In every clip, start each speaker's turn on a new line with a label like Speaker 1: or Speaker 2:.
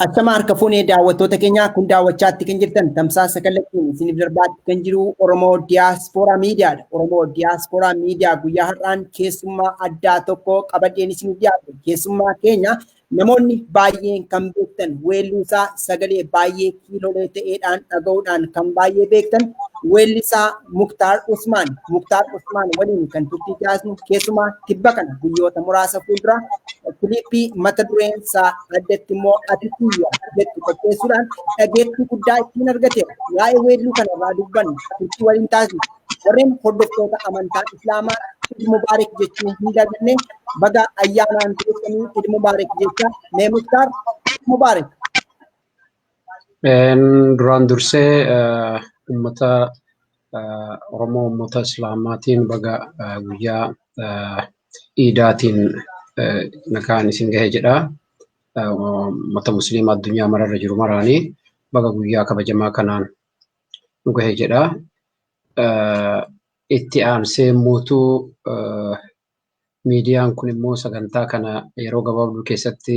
Speaker 1: Akkama harka fuunee daawwattoota keenyaa kun daawwachaatti kan jirtan tamsaasa kallattiin isiniif darbaatti kan jiru Oromoo Diyaaspooraa Miidiyaadha. Oromoo Diyaaspooraa Miidiyaa guyyaa har'aan keessummaa addaa tokko qabadheen isiniif dhiyaate. Keessummaa keenya namoonni baay'een kan beektan weelluusaa sagalee baay'ee kiilolee ta'eedhaan dhaga'uudhaan kan baay'ee beektan weellisaa Muktaar Usmaan. Muktaar Usmaan waliin kan turtii taasisnu keessumaa tibba kana guyyoota muraasa fuuldura kiliippii mata dureen isaa addatti immoo ati tiyya jettu qopheessuudhaan dhageettii guddaa ittiin argateera. Waa'ee weelluu kanarraa dubbannu turtii waliin taasisnu. Warreen hordoftoota amantaa Islaamaa Eid Mubaarak jechuu hin daganne baga ayyaanaan geessanii Eid Mubaarak jecha mee Muktaar Eid Mubaarak.
Speaker 2: Duraan dursee uummata Oromoo uummata Islaamaatiin baga guyyaa Iidaatiin nagaan isin gahe jedha. Uummata Musliimaa addunyaa mararra jiru maraanii baga guyyaa kabajamaa kanaan nu gahe jedha. Itti aansee immoo miidiyaan kun immoo sagantaa kana yeroo gabaabduu keessatti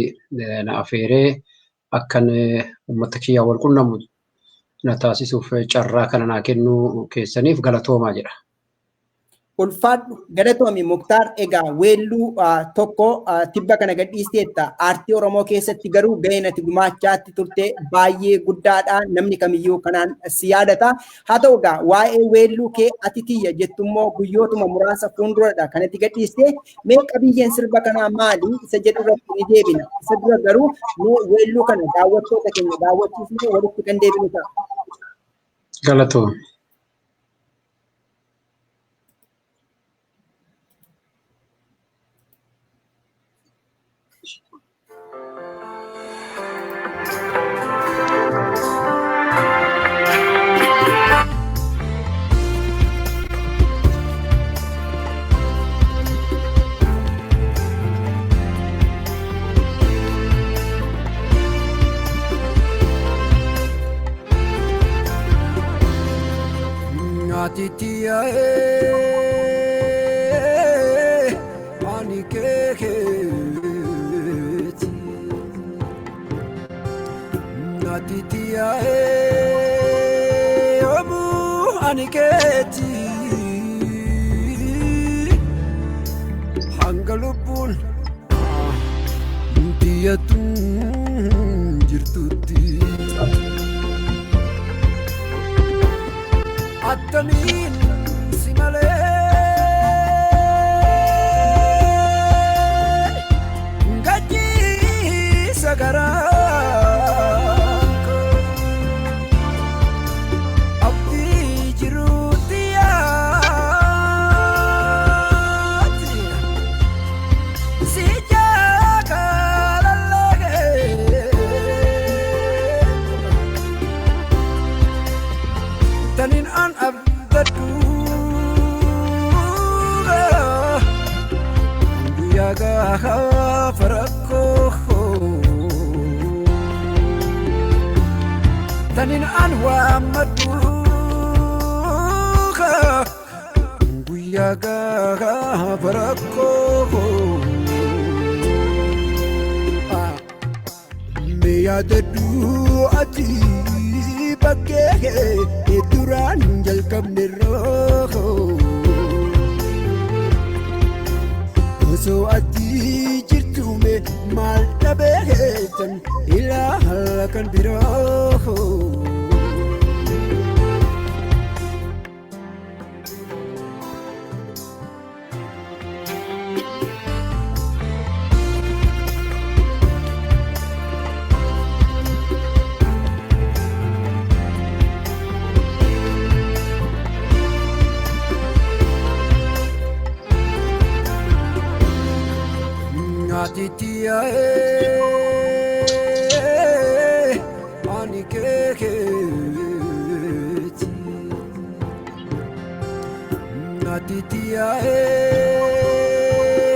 Speaker 2: na afeeree akkan uummata kiyyaa wal qunnamu na taasisuuf carraa kana naa kennuu keessaniif galatoomaa jedha.
Speaker 1: Ulfaadhu galatoomi Muktaar. Egaa weelluu tokko tibba kana gadhiisteetta. Aartii Oromoo keessatti garuu gaheen ati gumaachaatti turte baay'ee guddaadha. Namni kamiyyuu kanaan si yaadata. Haa ta'u egaa waa'ee weelluu kee ati tiyya jettummoo guyyootuma muraasa fuulduradha kanatti gadhiiste. Mee qabiyyeen sirba kanaa maali isa jedhu irratti ni deebina. Isa dura garuu mee weelluu kana daawwattoota keenya daawwachiisnee walitti kan deebinu ta'a.
Speaker 2: Galatoomi.
Speaker 3: Ati tiyya ani keeti. Ati tiyya yoomuu ani keeti. Hanga lubbuun tiyyatuun jirtutti. Attamiin si malee gachiisa garaa koo abdii jiruutti yaati si jaakalallee tanin an abdadhu guyyaa gaafa rakkoo tanin an waammadhu guyyaa gaafa rakkoo mee yaadadhu ati bakkee duraan jalqabne roo osoo ati jirtume maal dhabeetan ilaala kan biroo. Ati tiyya ani keeti. Ati tiyya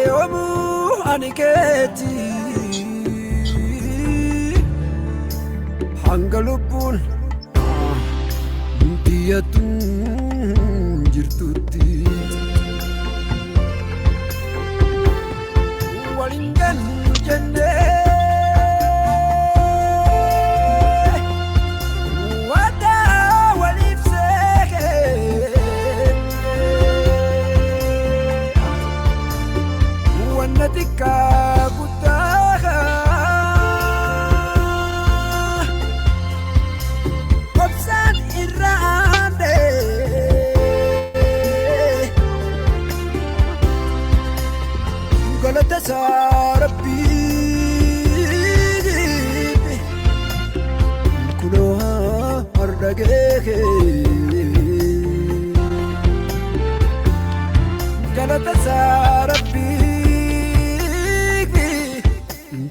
Speaker 3: yoomuu ani keeti. Hanga lubbuun tiyyatuun jirtutti. Waliin gannu jennee.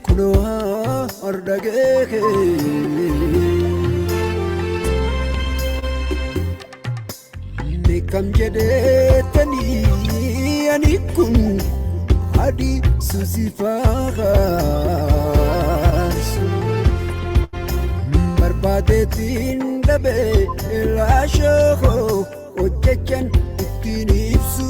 Speaker 3: Kunoo hardagee Kam jedheetanii ani kun adii susi faarsu barbaadeetiin dhabee laashoo hojjechan ittiin ibsu.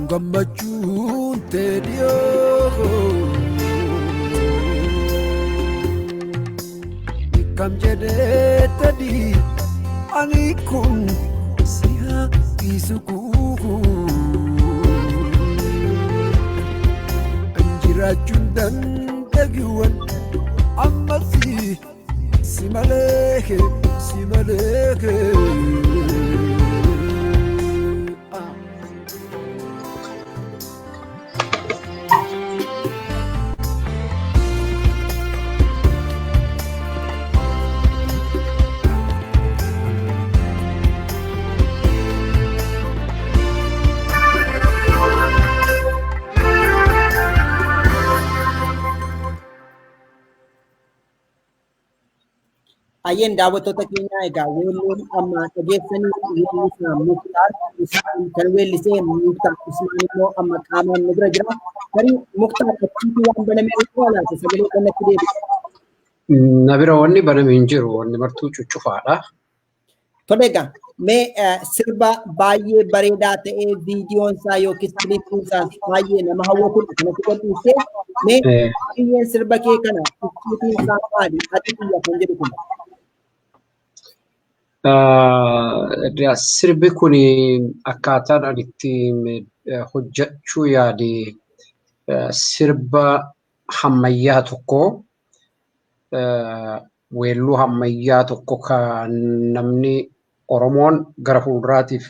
Speaker 3: Gammachuun teediyoo kam jedhee tadii ani kun si dhiisu kuuku jiraachuun dandagiiwwan ammas si malee si malee.
Speaker 1: Ayyeen daawwattoota keenyaa egaa weelluun amma dhageessanii weellisaa Muktaar Usmaan kan weellisee Muktaar Usmaan immoo amma qaamaan nu bira jira. Tarii Muktaar achiitii waan banamee jiru laata sagalee kanatti deebi'a.
Speaker 2: Na bira wanni baname hin jiru wanni martuu cuccufaadha.
Speaker 1: Tole egaa mee sirba baay'ee bareedaa ta'ee viidiyoon isaa yookiis kiliippiin isaas baay'ee nama hawwatudha kanatti qopheessee mee baay'een sirba kee kana icciitiin isaa maali ati kiyya kan jedhu kun.
Speaker 2: Sirbi kun akkaataan ani itti hojjechuu yaade sirba hammayyaa tokko weelluu hammayyaa tokko kan namni Oromoon gara fuulduraatiif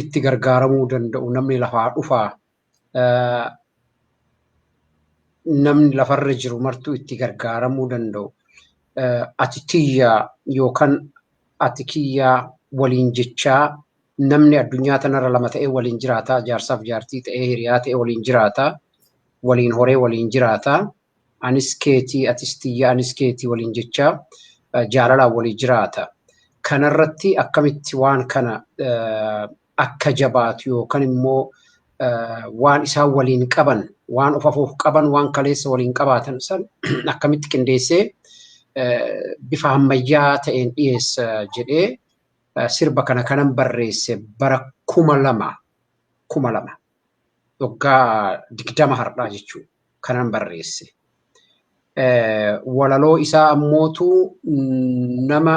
Speaker 2: itti gargaaramuu danda'u namni lafaa dhufaa namni lafarra jiru martuu itti gargaaramuu danda'u ati tiyyaa yookaan ati kiyyaa waliin jechaa namni addunyaa tanarra lama ta'ee waliin jiraataa jaarsaaf jaartii ta'ee hiriyaa ta'ee waliin jiraataa waliin horee waliin jiraataa anis keetii atis tiyyaa anis keetii waliin jechaa jaalalaan waliin jiraata. Kanarratti akkamitti waan kana akka jabaatu yookaan immoo waan isaan waliin qaban waan of afuuf qaban waan kaleessa waliin qabaatan san akkamitti qindeessee bifa ammayyaa ta'een dhiyeessa jedhee sirba kana kanan barreesse bara 2000 waggaa 20 har'aa jechuudha kanan barreesse. Walaloo isaa ammootu nama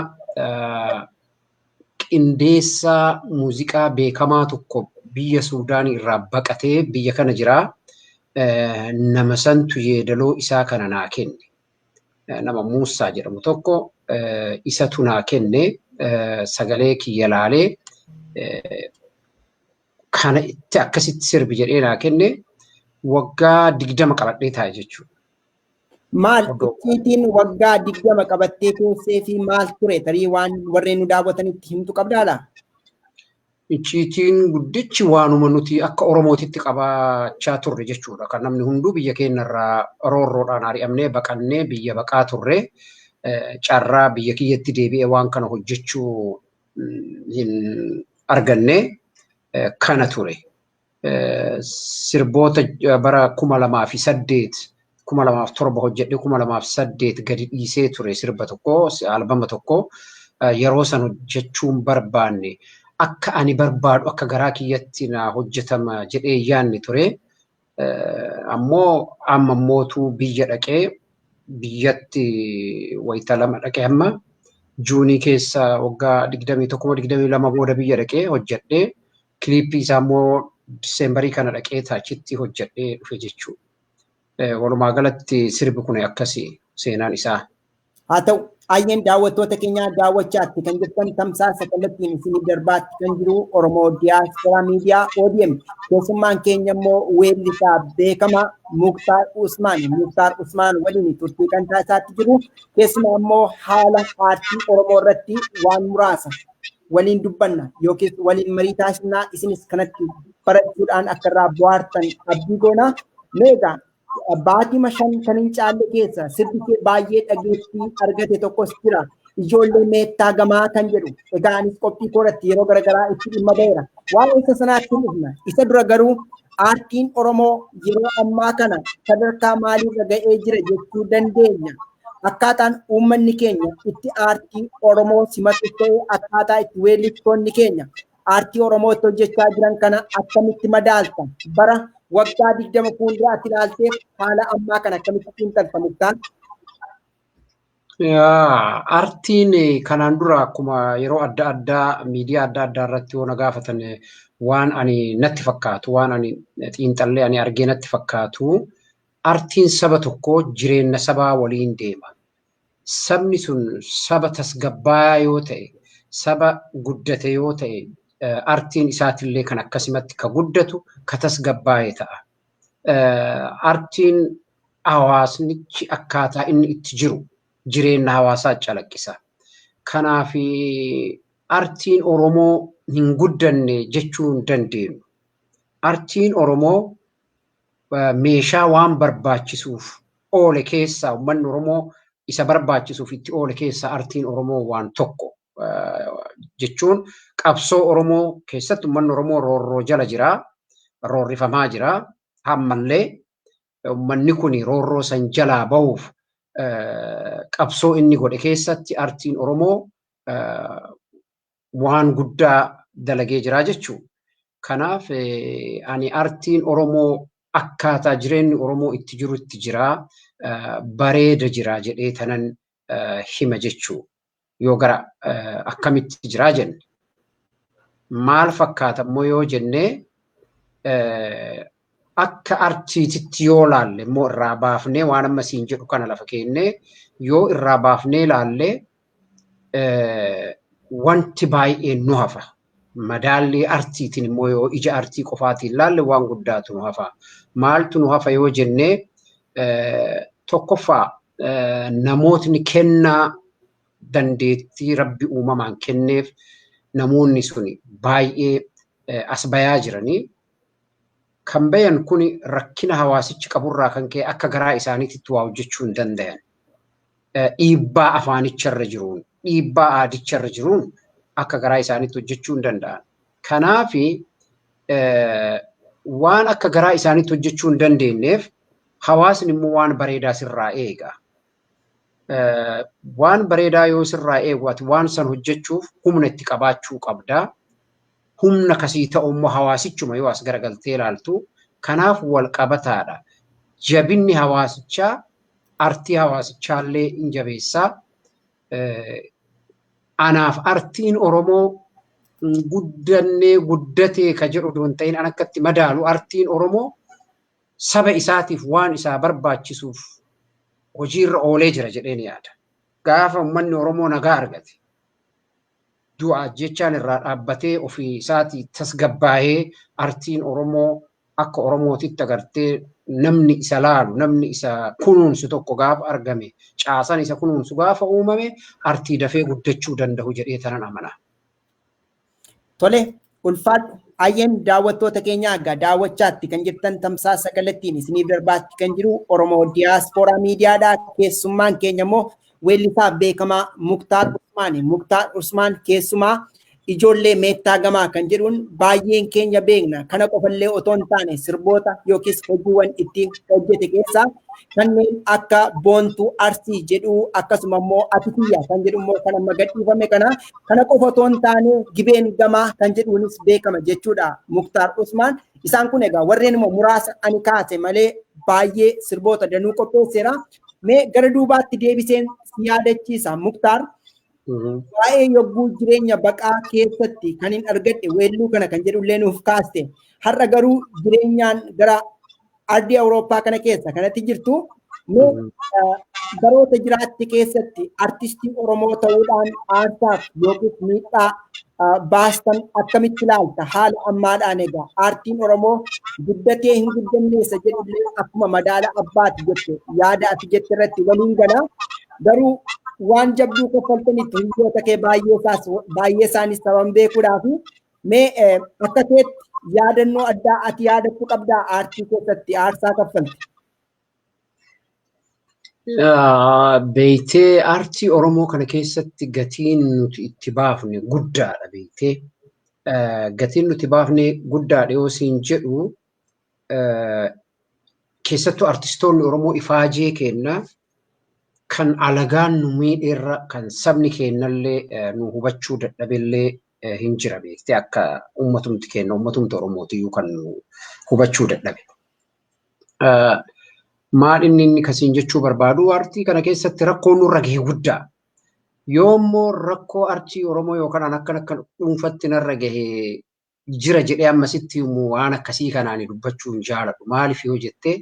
Speaker 2: qindeessaa muuziqaa beekamaa tokko biyya Suudaanii irraa baqatee biyya kana jiraa. Nama santu yeedaloo isaa kana naa kenne. Nama Muusaa jedhamu tokko isatu naa kenne sagalee kiyya laalee kana itti akkasitti sirbi jedhee naa kenne waggaa 20 qabadhee taa'e jechuudha.
Speaker 1: Maal icciitiin waggaa 20 qabattee keessee fi maal ture tarii waan warreen nu daawwatanitti himtu qabdaadha?
Speaker 2: Icciitiin guddichi waanuma nuti akka Oromootitti qabaachaa turre jechuudha. Kan namni hunduu biyya keenyarraa roorroodhaan ari'amnee baqannee biyya baqaa turre carraa biyya kiyyatti deebi'ee waan kana hojjechuu hin arganne kana ture. Sirboota bara 2008 2007 hojjedhe, 2008 gadi dhiisee ture sirba tokko, albama tokko. Yeroo san hojjechuun barbaanne, akka ani barbaadu, akka garaa kiyyatti na hojjetama jedhee yaanne ture. Ammoo amma mootuu biyya dhaqee, biyyatti wayita 2 dhaqee, amma Juunii keessa waggaa 21, 22 booda biyya dhaqee hojjedhee, kiliippii isaa immoo Diseembarii kana dhaqee achitti hojjedhee dhufe jechuudha. Walumaa galatti sirbi kun akkasii seenaan isaa.
Speaker 1: Haa ta'u, ayyeen daawwattoota keenyaa, daawwachaatti kan jirtan tamsaasa kallattiin isinii darbaatti kan jiru Oromoo Diyaasporaa Miidiyaa ODM. Keessummaan keenya immoo weellisaa beekamaa Muktaar Usmaan. Muktaar Usmaan waliin turtii kan taasisaatti jiru. Keessumaa immoo haala aartii Oromoo irratti waan muraasa waliin dubbanna yookiis waliin marii taasisnaa, isinis kanatti barachuudhaan akka irraa bohaartan abdii goona. Meegaa baatii 5 kan hin caalle keessa sirbi kee baay'ee dhageettii argate tokkos jira. Ijoollee Meettaa Gamaa kan jedhu. Egaa anis qophii koorratti yeroo garaagaraa itti dhimma ba'eera. Waa'ee isa sanaatti dhufna. Isa dura garuu aartiin Oromoo yeroo ammaa kana sadarkaa maaliirra ga'ee jira jechuu dandeenya? Akkaataan uummanni keenya itti aartii Oromoo simatu ta'e, akkaataa itti weellistoonni keenya aartii Oromootti hojjechaa jiran kana akkamitti madaalta? Bara waggaa 20 fuulduraatti ilaaltee haala ammaa kana akkamitti xiinxalta, Muktaar?
Speaker 2: Aartiin kanaan dura akkuma yeroo adda addaa miidiyaa adda addaa irratti yoo na gaafatan, waan ani natti fakkaatu, waan ani xiinxallee ani argee natti fakkaatu, aartiin saba tokkoo jireenya sabaa waliin deema. Sabni sun saba tasgabbaa'aa yoo ta'e, saba guddate yoo ta'e, aartiin isaatillee kan akkasumatti ka guddatu, ka tasgabbaa'e ta'a. Aartiin hawaasnichi akkaataa inni itti jiru jireenya hawaasaa calaqqisa. Kanaaf aartiin Oromoo hin guddanne jechuu hin dandeenyu. Aartiin Oromoo meeshaa waan barbaachisuuf oole keessaa, uummanni Oromoo isa barbaachisuuf itti oole keessaa aartiin Oromoo waan tokko. Jechuun qabsoo Oromoo keessatti uummanni Oromoo roorroo jala jira, roorrifamaa jira. Ammallee uummanni kun roorroo san jalaa bahuuf qabsoo inni godhe keessatti aartiin Oromoo waan guddaa dalagee jira jechuudha. Kanaaf ani aartiin Oromoo akkaataa jireenyi Oromoo itti jirutti jira, bareeda jira jedhee tanan hima jechuudha. Yoo gara akkamitti jiraa jenne. Maal fakkaata immoo yoo jennee, akka artiititti yoo laalle immoo, irraa baafnee waan amma siin jedhu kana lafa keennee yoo irraa baafnee laalle, wanti baay'een nu hafa. Madaallii artiitiin immoo yoo ija artii qofaatiin laalle, waan guddaatu nu hafa. Maaltu nu hafa yoo jennee, tokkoffaa namootni kennaa dandeettii Rabbi uumamaan kenneef namoonni suni baay'ee as bayaa jiranii. Kan bayan kun rakkina hawaasichi qaburraa kan ka'e akka garaa isaaniitti waa hojjechuu hin danda'an. Dhiibbaa afaanicharra jiruun, dhiibbaa aadicharra jiruun akka garaa isaaniitti hojjechuu hin danda'an. Kanaafi waan akka garaa isaaniitti hojjechuu hin dandeenyeef, hawaasni immoo waan bareedaa sirraa eega. Waan bareedaa yoo sirraa eegu, ati waan san hojjechuuf humna itti qabaachuu qabdaa. Humna kasii ta'u immoo hawaasichuma yoo as garagaltee ilaaltu, kanaaf wal qabataadha. Jabinni hawaasichaa artii hawaasichaallee hin jabeessaa. Anaaf artiin Oromoo guddannee guddatee ka jedhu osoo hin ta'in, an akkatti madaalu, artiin Oromoo saba isaatiif waan isaa barbaachisuuf hojiirra oolee jira jedheen yaada. Gaafa uummanni Oromoo nagaa argate, du'a jechaan irraa dhaabbatee, ofii isaatii tasgabbaa'ee, artiin Oromoo akka Oromootitti agartee namni isa laalu, namni isa kunuunsu tokko gaafa argame, caasan isa kunuunsu gaafa uumame, artii dafee guddachuu danda'u jedhee tanan amana.
Speaker 1: Tole, ulfaadhu. Ayyeen daawwattoota keenya, egaa daawwachaatti kan jirtan tamsaasa kallattiin isiniif darbaatti kan jiru Oromoo Diyaaspooraa Miidiyaadha. Keessummaan keenya immoo weellisaa beekamaa Muktaar Usmaani. Muktaar Usmaan keessumaa Ijoollee Meettaa Gamaa kan jedhuun baay'een keenya beekna. Kana qofallee otoo hin taane sirboota yookiis hojiiwwan ittiin hojjete keessaa kanneen akka Boontuu Arsii jedhu, akkasuma immoo Ati Kiyya kan jedhu immoo kan amma gadhiifame kana qofa otoo hin taane Gibeen Gamaa kan jedhuunis beekama jechuudha Muktaar Usmaan. Isaan kun egaa warreen immoo muraasa ani kaase malee baay'ee sirboota danuu qopheesseera. Mee gara duubaatti deebiseen si yaadachiisa, Muktaar. Waa'ee yogguu jireenya baqaa keessatti kan hin argadhe weelluu kana kan jedhullee nuuf kaaste. Har'a garuu jireenyaan gara ardii Awurooppaa kana keessa kanatti jirtu. Mee baroota jiraatti keessatti artistii Oromoo ta'uudhaan aarsaaf yookiis miidhaa baastan akkamitti ilaalta? Haala ammaadhaan egaa aartiin Oromoo guddatee hin guddanneessa jedhullee akkuma madaala abbaati jette, yaada ati jette irratti waliin gala. Garuu waan jabduu kaffaltanitti hiriyoota kee baay'ee isaanis saban beekuudhaaf, mee akka keetti yaadannoo addaa ati yaadattu qabdaa aartii keessatti aarsaa kaffalte?
Speaker 2: Beektee, aartii Oromoo kana keessatti gatiin nuti itti baafne guddaadha beektee. Gatiin nuti baafne guddaadha yoo siin jedhu, keessattuu artistoonni Oromoo ifaajee kenna kan alagaan nu miidheerra kan sabni kennallee nu hubachuu dadhabellee hin jira beektee, akka uummatumti kenna uummatumti Oromootiyyuu kan nu hubachuu dadhabe. Maal inni kasiin jechuu barbaadu, aartii kana keessatti rakkoon nurra gahe guddaa. Yoommoo rakkoo aartii Oromoo yookaan an akkan akka dhuunfatti narra gahe jira jedhee ammasitti immoo waan akkasii kanaan dubbachuu hin jaaladhu. Maaliif yoo jettee,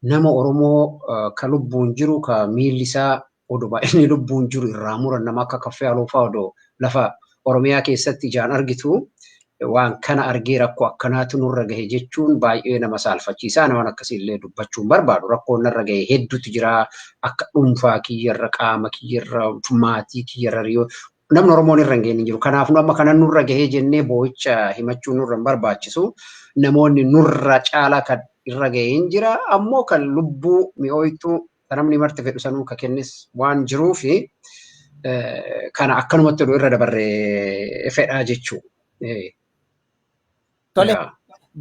Speaker 2: nama Oromoo ka lubbuun jiru, ka miilli isaa odoo inni lubbuun jiru irraa muran, nama akka Kaffee Aloofaa odoo lafa Oromiyaa keessatti ijaan argitu, waan kana argee rakkoo akkanaatu nurra gahe jechuun baay'ee nama saalfachiisaa. Nama akkasiillee dubbachuun barbaadu. Rakkoon narra gahe hedduutu jira, akka dhuunfaa kiyyarra, qaama kiyyarra, maatii kiyyarra, namni Oromoon irra hin geenye jiru. Kanaaf nu amma kana nurra gahee jennee boo'icha himachuun nurra hin barbaachisu. Namoonni nurra caalaa kan irra gahee hin jira. Ammoo kan lubbuu mi'ooytuu kan namni marti fedhu sanuu ka kennis waan jiruufi kana akkanumatti oduu irra dabarree fedhaa jechuudha.
Speaker 1: Tole.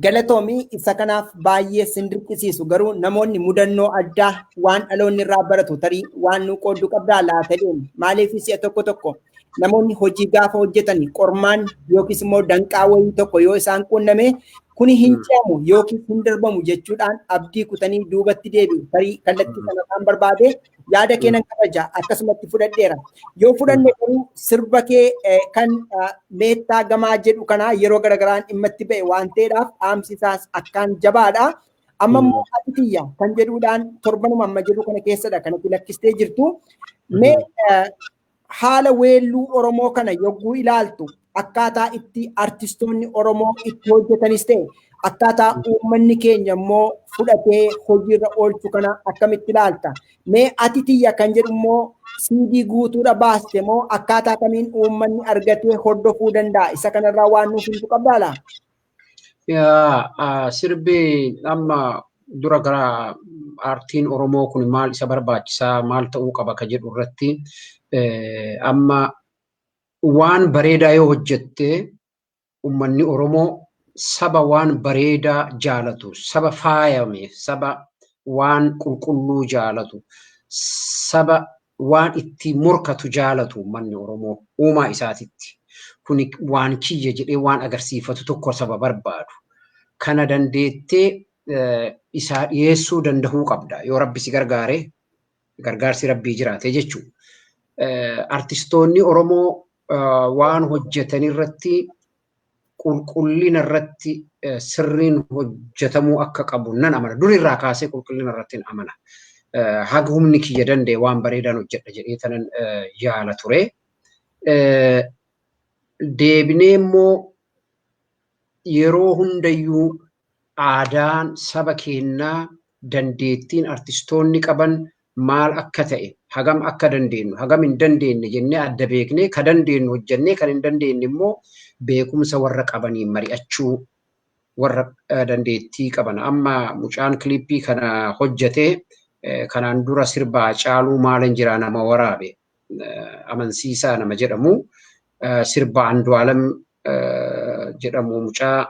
Speaker 1: Galatoomii, isa kanaaf baay'ee sin dirqisiisu, garuu namoonni mudannoo addaa waan dhaloonni irraa baratu tarii waan nu qooddu qabdaa laata deemu. Maaliif, si'a tokko tokko namoonni hojii gaafa hojjetan qormaan yookiis immoo danqaa wayii tokko yoo isaan qunname, kuni hin ce'amu yookiis hin darbamu jechuudhaan abdii kutanii duubatti deebi'u. Tarii kallattii sana kan barbaade yaada kee nan kabaja, akkasumatti fudhadheera. Yoo fudhanne garuu sirba kee kan Meettaa Gamaa jedhu kana yeroo garagaraan dhimma itti ba'e waan ta'eedhaaf dhaamsi isaas akkaan jabaadha. Amma immoo Ati Tiyya kan jedhuudhaan torbanuma amma jedhu kana keessadha kanatti lakkistee jirtu. Mee haala weelluu Oromoo kana yogguu ilaaltu, akkaataa itti artistoonni Oromoo itti hojjetanis ta'e akkaataa uummanni keenya immoo fudhatee hojiirra oolchu kana akkamitti ilaalta? Mee Ati Tiyya kan jedhu immoo CD guutuudha baaste moo akkaataa kamiin uummanni argatee hordofuu danda'a? Isa kanarraa waan nuuf himtu qabdaa laa?
Speaker 2: Sirbi amma dura gara aartiin Oromoo kun maal isa barbaachisaa, maal ta'uu qaba ka jedhu irratti, amma waan bareedaa yoo hojjette, uummanni Oromoo saba waan bareedaa jaalatu, saba faayame, saba waan qulqulluu jaalatu, saba waan itti morkatu jaalatu uummanni Oromoo uumaa isaatitti. Kuni waan kiyya jedhee waan agarsiifatu tokko saba barbaadu. Kana dandeettee isaa dhiyeessuu danda'uu qabda. Yoo Rabbi si gargaare, gargaarsi Rabbii jiraate jechuudha. Artistoonni Oromoo waan hojjetan irratti qulqullina irratti sirriin hojjetamuu akka qabu nan amana. Durirraa kaasee qulqullina irratti hin amana. Haga humni kiyya danda'e waan bareedaan hojjedha jedhee tanan yaala ture. Deebinee immoo yeroo hundayyuu aadaan saba keenyaa, dandeettiin artistoonni qaban maal akka ta'e, hagam akka dandeenyu, hagam hin dandeenye jennee adda beeknee, ka dandeenyu hojjennee, kan hin dandeenye immoo beekumsa warra qabaniin mari'achuu, warra dandeettii qaban. Amma mucaan kilippii kana hojjetee kanaan dura sirba Caaluu Maalan Jiraa nama waraabe, Amansiisaa nama jedhamu. Sirba Andu'aalam jedhamu mucaa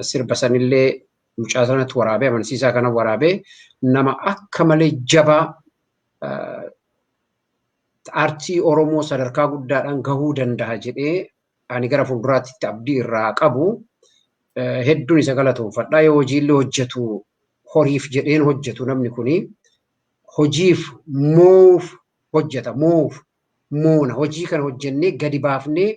Speaker 2: sirba sanillee mucaa sanatti waraabee, amansiisaa kana waraabee, nama akka malee jabaa aartii Oromoo sadarkaa guddaadhaan gahuu danda'a jedhee ani gara fuulduraatti abdii irraa qabu, hedduun isa galatoonfadha. Yoo hojiillee hojjetu horiif jedheen hojjetu, namni kuni hojiif moof hojjeta, moof moona hojii kana hojjennee gadi baafnee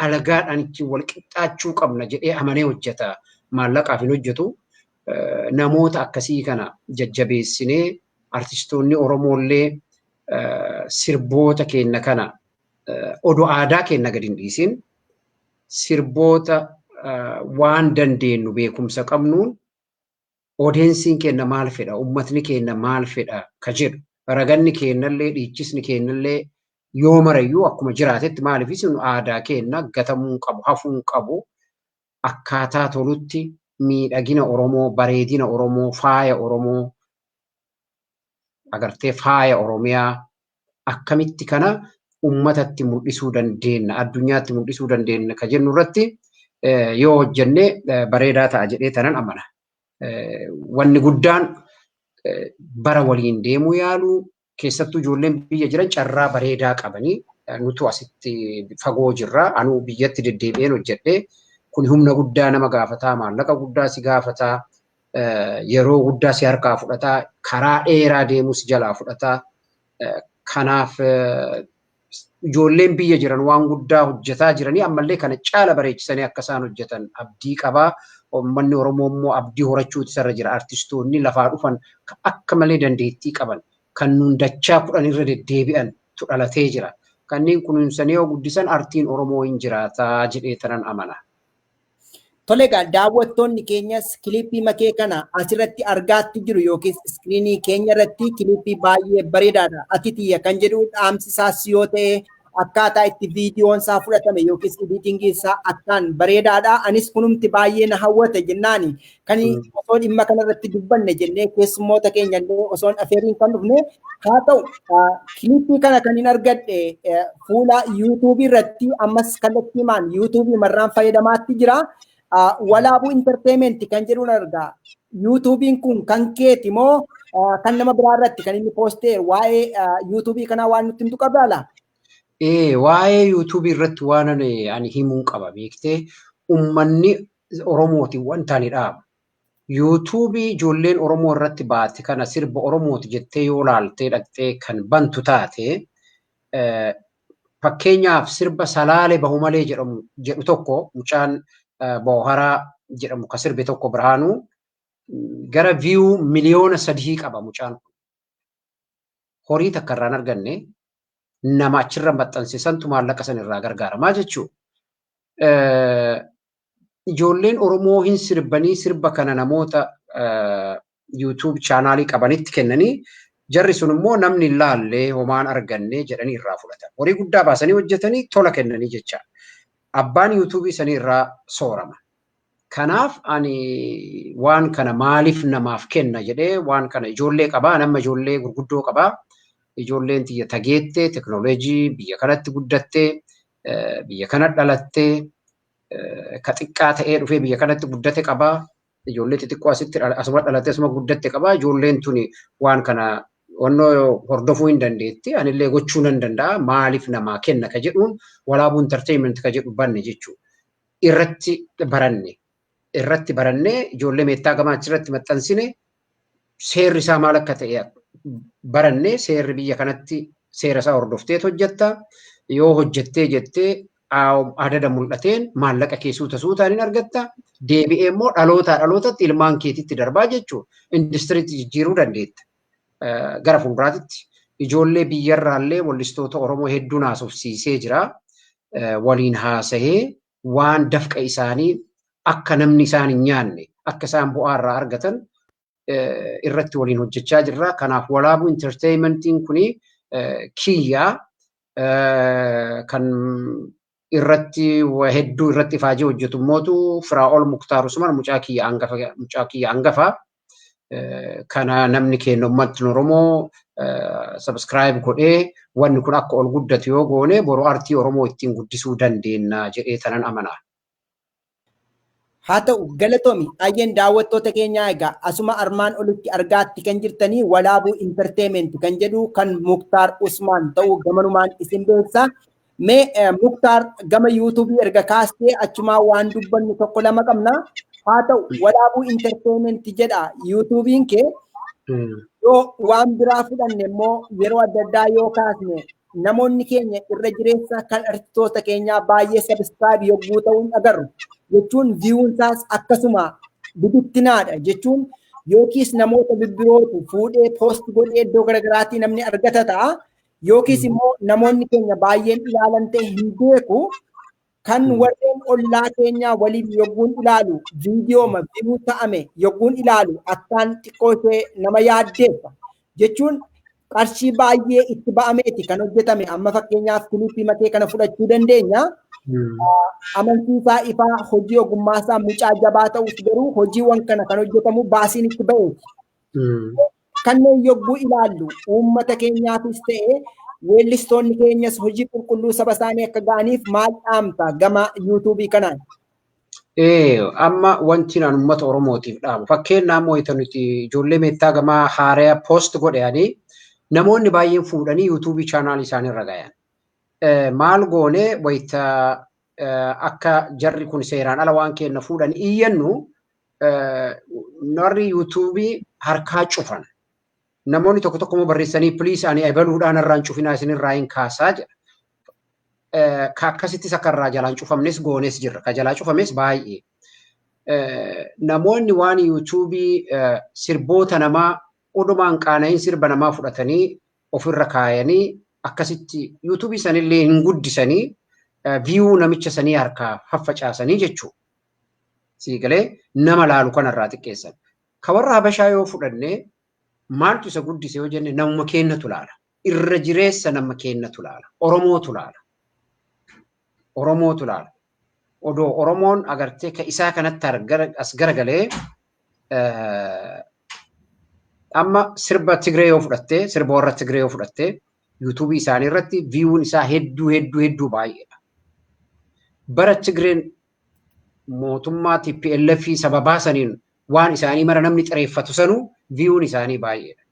Speaker 2: alagaadhaan ittiin wal qixxaachuu qabna jedhee amanee hojjeta. Maallaqaaf hin hojjetu. Namoota akkasii kana jajjabeessinee, artistoonni Oromoollee sirboota keenya kana odoo aadaa keenya gadi hin dhiisin, sirboota waan dandeenyu beekumsa qabnuun audienceiin keenya maal fedha, uummatni keenya maal fedha ka jedhu, raganni keenyallee dhiichisni keenyallee yoo marayyuu akkuma jiraatetti, maaliif sun aadaa keenya gatamuu qabu, hafuu qabu, akkaataa tolutti miidhagina Oromoo, bareedina Oromoo, faaya Oromoo, agartee, faaya Oromiyaa akkamitti kana uummatatti mul'isuu dandeenya, addunyaatti mul'isuu dandeenya ka jennu irratti yoo hojjenne bareedaa ta'a jedhee tanan amana. Wanni guddaan bara waliin deemuu yaaluu, keessattuu ijoolleen biyya jiran carraa bareedaa qabanii, nutu asitti fagoo jirra. Anuu biyyatti deddeebi'een hojjedhee, kun humna guddaa nama gaafataa, maallaqa guddaa si gaafataa, yeroo guddaa si harkaa fudhataa, karaa dheeraa deemuu si jalaa fudhataa. Kanaaf ijoolleen biyya jiran waan guddaa hojjetaa jiranii, ammallee kana caala bareechisanii akka isaan hojjetan abdii qabaa. Uummanni Oromoo immoo abdii horachuutu isarra jira. Artistoonni lafaa dhufan akka malee dandeettii qaban, kan nuun dachaa 10 irra deddeebi'an dhalatee jira. Kanneen kunuunsanii yoo guddisan artiin Oromoo hin jiraataa jedhee tanan amana.
Speaker 1: Tole egaa, daawwattoonni keenyas kilippii makee kana asirratti argaatti jiru yookiis iskiriinii keenya irratti kilippii baay'ee bareedaadha. Ati tiyya kan jedhu dhaamsi isaas yoo ta'e, akkaataa itti viidiyoon isaa fudhatame yookiis editingii isaa akkaan bareedaadha. Anis kunumti baay'ee na hawwate jennaani kan osoo dhimma kanarratti dubbanne jennee keessummoota keenya illee osoo hin afeeriin kan dhufne. Haa ta'u, kilippii kana kan hin argadhe fuula yuutuubii irratti, ammas kallattiimaan yuutuubii marraan fayyadamaatti jira. Walaabuu Entertainment kan jedhuun argaa. Yuutuubiin kun kan keeti moo kan nama biraa irratti kan inni poostee? Waa'ee yuutuubii kanaa waan nutti himtu qabdaa?
Speaker 2: Ee, waa'ee yuutuubii irratti waan ani himuun qaba, beektee, uummanni Oromootiin wanta ani dhaabu. Yuutuubii ijoolleen Oromoo irratti baate kana sirba Oromooti jettee yoo laaltee dhaqxee kan bantu taate, fakkeenyaaf sirba Salaale Bahu Malee jedhamu jedhu tokko, mucaan Booharaa jedhamu ka sirbe tokko, Birhaanuu, gara view 3 miliyoona qaba mucaan kun. Horii takka irraan arganne, nama achirra maxxansisantu maallaqa san irraa gargaaramaa jechuudha. Ijoolleen Oromoo hin sirbanii, sirba kana namoota YouTube channelii qabanitti kennanii, jarri sun immoo namni hin laallee homaan arganne jedhanii irraa fudhatan. Horii guddaa baasanii hojjetanii tola kennanii jecha. Abbaan yuutuubii sanii irraa soorama. Kanaaf ani waan kana maaliif namaaf kenna jedhee, waan kana ijoollee qabaa, nama ijoollee gurguddoo qabaa. Ijoolleen tiyya tageettee teknooloojii biyya kanatti guddattee, biyya kana dhalattee, ka xiqqaa ta'ee dhufee biyya kanatti guddate qabaa. Ijoollee xixiqqoo asitti asuma dhalattee asuma guddatte qabaa. Ijoolleen tuni waan kana wannoo hordofuu hin dandeetti. Anillee gochuu nan danda'a. Maaliif namaa kenna ka jedhuun Walaabuu Entertainment ka jedhu banne jechuudha. Irratti baranne. Irratti barannee ijoollee meettaa gamaa achirratti maxxansine, seerri isaa maal akka ta'e baranne. Seerri biyya kanatti seera isaa hordofteet hojjetta. Yoo hojjettee jettee adada mul'ateen maallaqa kee suuta suutaan hin argatta. Deebi'ee immoo dhalootaa dhalootatti ilmaan keetitti darbaa jechuudha. Industiriitti jijjiiruu dandeetta. Gara fuulduraatitti ijoollee biyyarraallee wallistoota Oromoo hedduun haasofsiisee jira. Waliin haasahee waan dafqa isaanii akka namni isaan hin nyaanne, akka isaan bu'aa irraa argatan irratti waliin hojjechaa jirra. Kanaaf Walaabuu Entertainmentiin kuni kiyyaa kan irratti hedduu irratti ifaajee hojjetu immootu Firaa'ol Muktaar Usman, mucaa kiyya hangafa. Kana namni keenya uummatni Oromoo subscribe godhee wanni kun akka ol guddatu yoo goone boru artii Oromoo ittiin guddisuu dandeenya jedhee tanan amana.
Speaker 1: Haa ta'u, galatoomi. Ayyeen, daawwattoota keenyaa, egaa asuma armaan olitti argaatti kan jirtanii Walaabuu Entertainment kan jedhu kan Muktaar Usmaan ta'uu gamanumaan isin beeksisa. Mee Muktaar, gama YouTubeii erga kaastee achumaa waan dubbannu tokko lama qabna. Haa ta'u, Walaabuu Entertainment jedha YouTubeiin kee. Yoo waan biraa fudhanne immoo, yeroo adda addaa yoo kaasne, namoonni keenya irra jireessa kan artistoota keenyaa baay'ee subscribe yogguu ta'uun agarru. Jechuun viewun isaas akkasuma bibittinaadha, jechuun yookiis namoota bibbirootu fuudhee post godhee iddoo garaagaraatii namni argata ta'a. Yookiis immoo namoonni keenya baay'een ilaalan ta'e hin beeku. Kan warreen ollaa keenyaa waliin yogguun ilaalu, viidiyooma view ta'ame yogguun ilaalu, akkaan xiqqoo ishee nama yaaddeessa. Jechuun qarshii baay'ee itti ba'ameeti kan hojjetame. Amma fakkeenyaaf kilippii matee kana fudhachuu dandeenya. Amansiisaa ifaa hojii ogummaasaa mucaa jabaa ta'us, garuu hojiiwwan kana kan hojjetamu baasiin itti ba'eeti. Kanneen yogguu ilaallu, uummata keenyaafis ta'e weellistoonni keenyas hojii qulqulluu saba isaanii akka ga'aniif maal dhaamta gama YouTubeii kanaan?
Speaker 2: Amma wanti naan uummata Oromootiif dhaamu, fakkeenyaaf wayita nuti ijoollee meettaa gamaa haaraa post godhanii, namoonni baay'een fuudhanii YouTubeii channelii isaanii irra gayan. Maal goone? Wayita akka jarri kun seeraan ala waan kenna fuudhan iyyannu, warri YouTubeii harkaa cufan. Namoonni tokko tokko immoo barreessanii, "Please, ani ebaluudhaan irraan cufinaa, isinirraa hin kaasaa," jedha. Ka akkasittis akka irraa jalaan cufamnes goones jirra. Ka jalaa cufames baay'ee. Namoonni waan YouTubeii sirboota namaa odumaan qaana'in sirba namaa fudhatanii ofirra kaayanii akkasitti YouTubeii sanillee hin guddisanii, view namicha sanii harkaa faffacaasanii jechuudha. Siigalee nama laalu kanarraa xiqqeessan. Ka warra Habashaa yoo fudhanne, maaltu isa guddise yoo jenne, namuma keenyatu laala. Irra jireessa nama keenyatu laala. Oromootu laala. Oromootu laala. Odoo Oromoon agartee ka isaa kanatti as garagalee, amma sirba Tigree yoo fudhattee, sirba warra Tigree yoo fudhattee, YouTubeii isaanii irratti viewun isaa hedduu hedduu hedduu baay'eedha. Bara Tigreen mootummaa TPLF sababaa saniin waan isaanii mara namni xireeffatu sanuu viewun isaanii baay'eedha.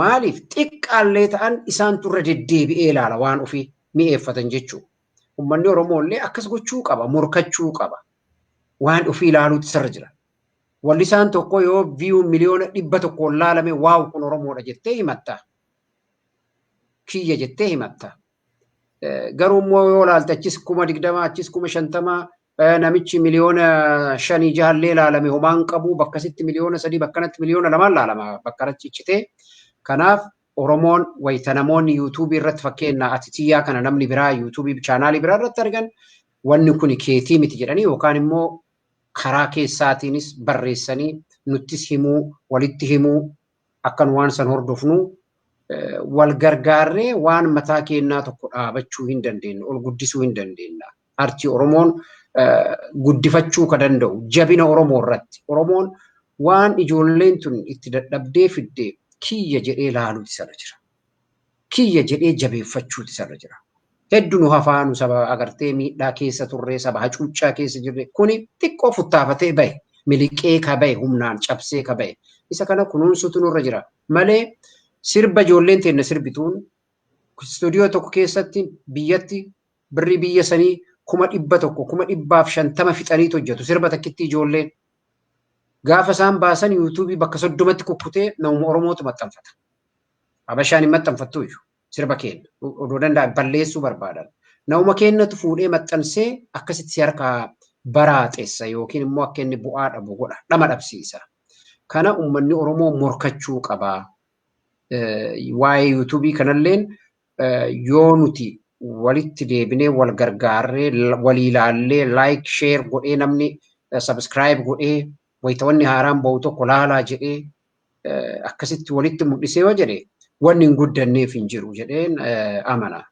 Speaker 2: Maaliif? Xiqqaallee ta'an isaantu irra deddeebi'ee ilaala, waan ofii mi'eeffatan jechuudha. Uummanni Oromoo illee akkas gochuu qaba, morkachuu qaba. Waan ofii ilaaluutu sirra jira. Wallisaan tokko yoo view 100,000,000 laalame, "Wow, kun Oromoodha," jettee himatta. "Kiyya," jettee himatta. Garuu immoo yoo ilaalte, achis 20,000, achis 50,000, namichi 5 miliyoona jahallee laalame homaan qabu, bakkasitti 3 miliyoona, bakkanatti 2 miliyoona laalama bakka ciccitee. Kanaaf Oromoon wayita namoonni YouTubeii irratti, fakkeenya ati xiyyaa kana namni biraa YouTubeii channelii biraa irratti argan, "Wanni kun keetii miti," jedhanii yookaan immoo karaa keessaatiinis barreessanii nuttis himuu, walitti himuu, akkan waan san hordofnu, wal gargaarree waan mataa keenyaa tokko dhaabachuu hin dandeenyu, ol guddisuu hin dandeenya. Artii Oromoon guddifachuu ka danda'u jabina Oromoo irratti. Oromoon waan ijoolleen tun itti dadhabdee fidde "Kiyya" jedhee laaluuti sarra jira. "Kiyya" jedhee jabeeffachuuti sarra jira. Hedduu nu hafaa, nu saba agartee miidhaa keessa turree, saba hacuuccaa keessa jirre, kuni xiqqoo futtaafatee bahe, miliqee ka bahe, humnaan cabsee ka bahe. Isa kana kunuunsutu nurra jira malee, sirba ijoolleen teenya sirbituun istuudiyoo tokko keessatti biyyatti birrii biyya sanii 100,000, 150,000 fixaniitu hojjetu sirba takkitti ijoolleen. Gaafa isaan baasan YouTubeii bakka 30tti kukkutee namuma Oromootu maxxanfata. Habashaan hin maxxanfattu iyyuu sirba keenya odoo danda'an balleessuu barbaadan. Namuma keenyatu fuudhee maxxansee akkasitti si harkaa baraaxessa yookiin immoo akka inni bu'aa dhabu godha, dhama dhabsiisa. Kana uummanni Oromoo morkachuu qaba. Waa'ee YouTubeii kanalleen yoo nuti walitti deebinee wal gargaarree, walii ilaallee, like share godhee, namni subscribe godhee, wayita wanni haaraan bahu tokko laalaa jedhee akkasitti walitti mul'isee yoo jedhe, wanni hin guddanneef hin jiru jedheen amana.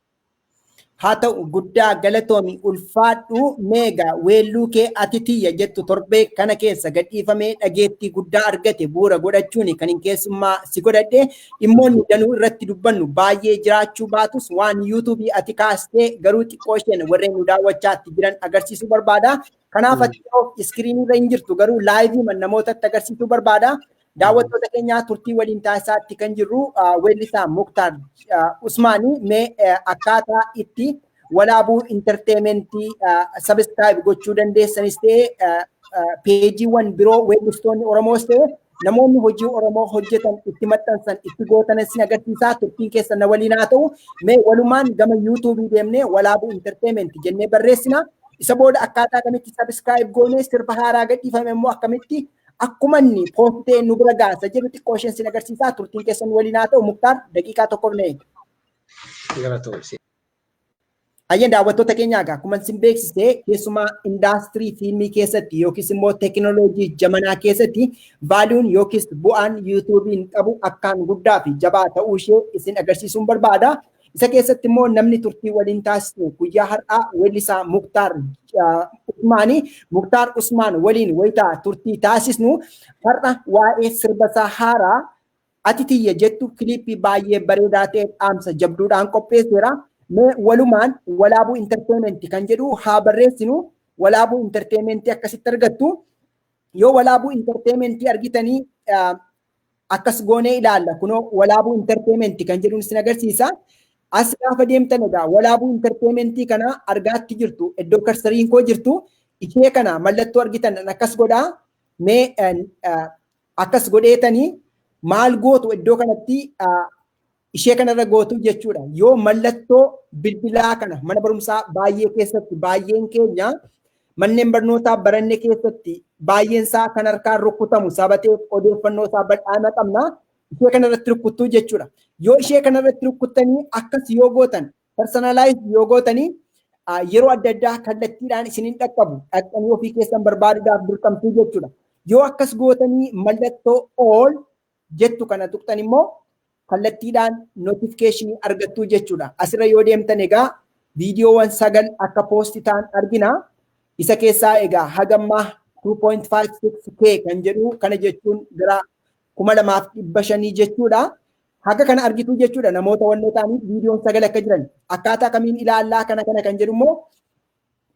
Speaker 1: Haa ta'u, guddaa galatoomi, ulfaadhu. Meegaa weelluu kee "Ati Tiyya" jettu torbee kana keessa gadhiifamee dhageettii guddaa argate bu'uura godhachuun kan hin keessummaa si godhadhe. Dhimmoonni danuu irratti dubbannu baay'ee jiraachuu baatus, waan yuutuubii ati kaastee garuu xiqqoo isheen warreen nu daawwachaatti jiran agarsiisuu barbaada. Kanaaf ati yeroo iskiriinii irra hin jirtu, garuu live namootatti agarsiisuu barbaada. Daawwattoota keenyaa, turtii waliin taasisaatti kan jirru weellisaa Muktaar Usmaanii. Mee akkaataa itti Walaabuu Entertainmentii subscribe gochuu dandeessanis ta'e, peejiiwwan biroo weellistoonni Oromoos ta'e namoonni hojii Oromoo hojjetan itti maxxansan itti gootanis sin agarsiisaa. Turtiin keessan na waliin haa ta'u. Mee walumaan gama yuutuubii deemnee Walaabuu Entertainmentii jennee barreessina. Isa booda akkaataa kamitti subscribe goonee sirba haaraa gadhiifame immoo akkamitti akkuma inni post nu bira gaasa jedhu xiqqoo isheen sin agarsiisaa. Turtiin keessan waliin haa ta'u. Muktaar, daqiiqaa tokkoof na eegi.
Speaker 2: Galatoomsi.
Speaker 1: Ayyeen, daawwattoota keenyaa, egaa akkuma isin beeksise, keessumaa indaastirii fiilmii keessatti yookiis immoo teekinooloojii jamanaa keessatti valueun yookiis bu'aan yuutuubiin qabu akkaan guddaa fi jabaa ta'uu ishee isin agarsiisuun barbaada. Isa keessatti immoo namni turtii waliin taasisne guyyaa har'aa weellisaa Muktaar Usmaanii. Muktaar Usmaan waliin wayitaa turtii taasisnu har'a waa'ee sirba isaa haaraa "Ati Tiyya" jettu kiliippii baay'ee bareedaa ta'e dhaamsa jabduudhaan qopheesseera. Mee walumaan Walaabuu Entertainmentii kan jedhu haa barreessinu. Walaabuu Entertainmentii akkasitti argattu. Yoo Walaabuu Entertainmentii argitanii akkas goonee ilaalla. Kunoo Walaabuu Entertainmentii kan jedhuun isin agarsiisa. As gaafa deemtan egaa Walaabuu Entertainmentii kana argaatti jirtu. Iddoo cursoriin koo jirtu ishee kana mallattoo argitan akkas godhaa. Mee akkas godheetanii maal gootu? Iddoo kanatti ishee kanarra gootu jechuudha. Yoo mallattoo bilbilaa kana mana barumsaa baay'ee keessatti, baay'een keenya manneen barnootaa baranne keessatti baay'een isaa kan harkaan rukutamu sabateef odeeffannoo isaa bal'aana qabna. Ishee kanarratti rukuttuu jechuudha. Yoo ishee kanarratti rukuttanii akkas yoo gootan, personalize yoo gootanii, yeroo adda addaa kallattiidhaan isiniin dhaqqabu, dhaqxanii ofii keessan barbaaduudhaaf dirqamtuu jechuudha. Yoo akkas gootanii mallattoo all jettu kana tuqxan immoo kallattiidhaan notificationii argattuu jechuudha. Asirra yoo deemtan egaa viidiyoowwan 9 akka post ta'an argina. Isa keessaa egaa hagammaa 2.56K kan jedhu kana jechuun gara 2500 jechuudha. Haga kana argitu jechuudha namoota wannoo ta'aniif viidiyoon 9 akka jiran. Akkaataa kamiin ilaallaa kana kan jedhu immoo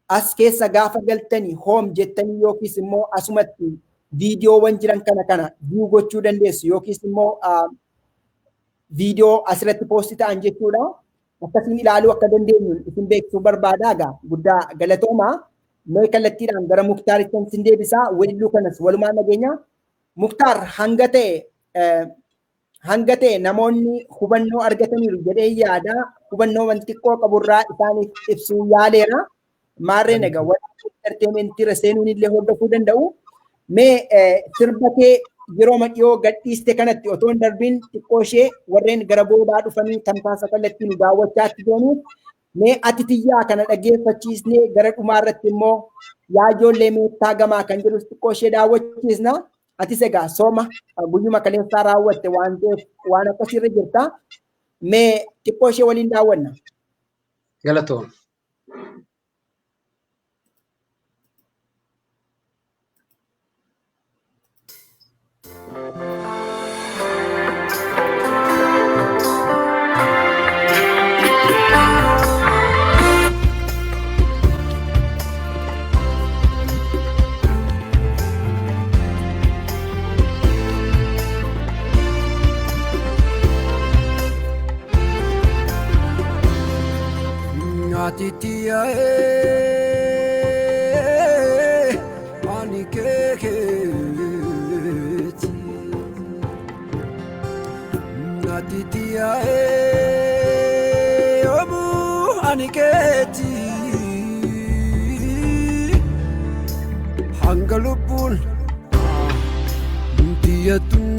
Speaker 1: as keessa gaafa galtanii home jettanii yookiis immoo asumatti viidiyoowwan jiran kana view gochuu dandeessu yookiis immoo viidiyoo asirratti post ta'an jechuudha. Akkasiin ilaaluu akka dandeenyu isin beeksisuu barbaada. Egaa guddaa galatoomaa. Mee kallattiidhaan gara Muktaaritti isin deebisaa. Weelluu kanas walumaan dhageenya. Muktaar, hanga ta'e namoonni hubannoo argataniiru jedhee yaada. Hubannoo wanti xiqqoo qaburraa isaaniif ibsuu yaaleera. Maarreen egaa warra entertainmentii irra seenuun illee hordofuu danda'u. Mee sirba kee yeroo dhiyoo gadhiiste kanatti otoo hin darbiin xiqqoo ishee warreen gara boodaa dhufanii tamsaasa kallattii nu daawwachaatti jiraniif mee "Ati Tiyyaa" kana dhaggeeffachiisnee gara dhumaa irratti immoo "Yaa Ijoollee Meettaa Gamaa" kan jedhus xiqqoo ishee daawwachiisna. Atis egaa sooma guyyuma kaleessaa raawwatte waan ta'eef waan akkasiirra jirta. Mee xiqqoo ishee waliin daawwanna.
Speaker 2: Galatoom.
Speaker 3: Ati tiyya, ani keeti. Ati tiyya, yoomuu ani keeti. Hanga lubbuun tiyyatuun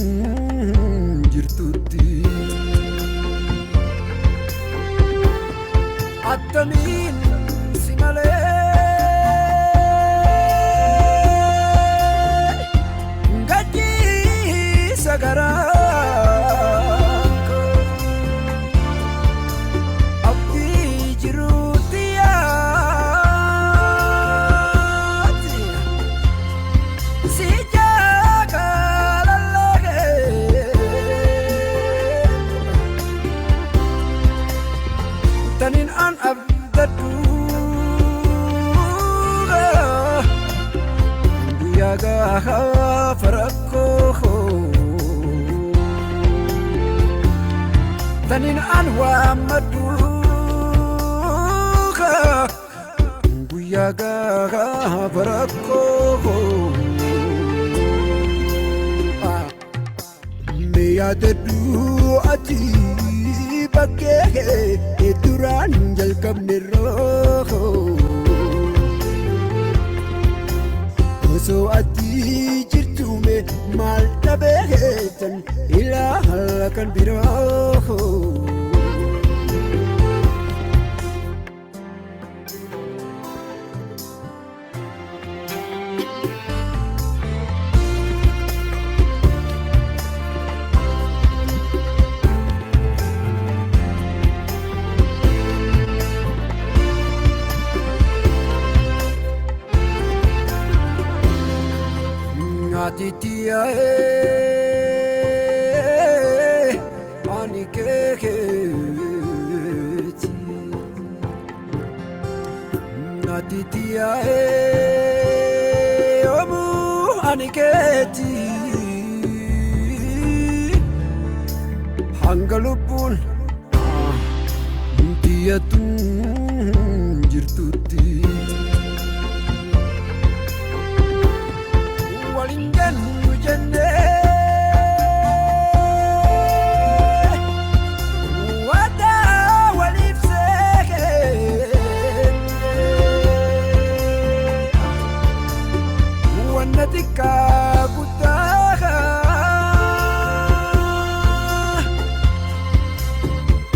Speaker 3: jirtutti. Attamiin si malee gadhiisa garaa koo abdii jiruuti. an abdadhu guyyaa gaafa rakkoo tanin an waammadhu guyyaa gaafa rakkoo mee yaadadhu ati bakkee duraan jalqabne roo osoo ati jirtume maal dhabeetan ilaala kan biroo. Atitiyae ani keeti Atitiyae omu ani keeti hanga lubbuun tiyatun jirtutti walin jennu jennee waadaa waliif seenne wanna xiqqaa guddaa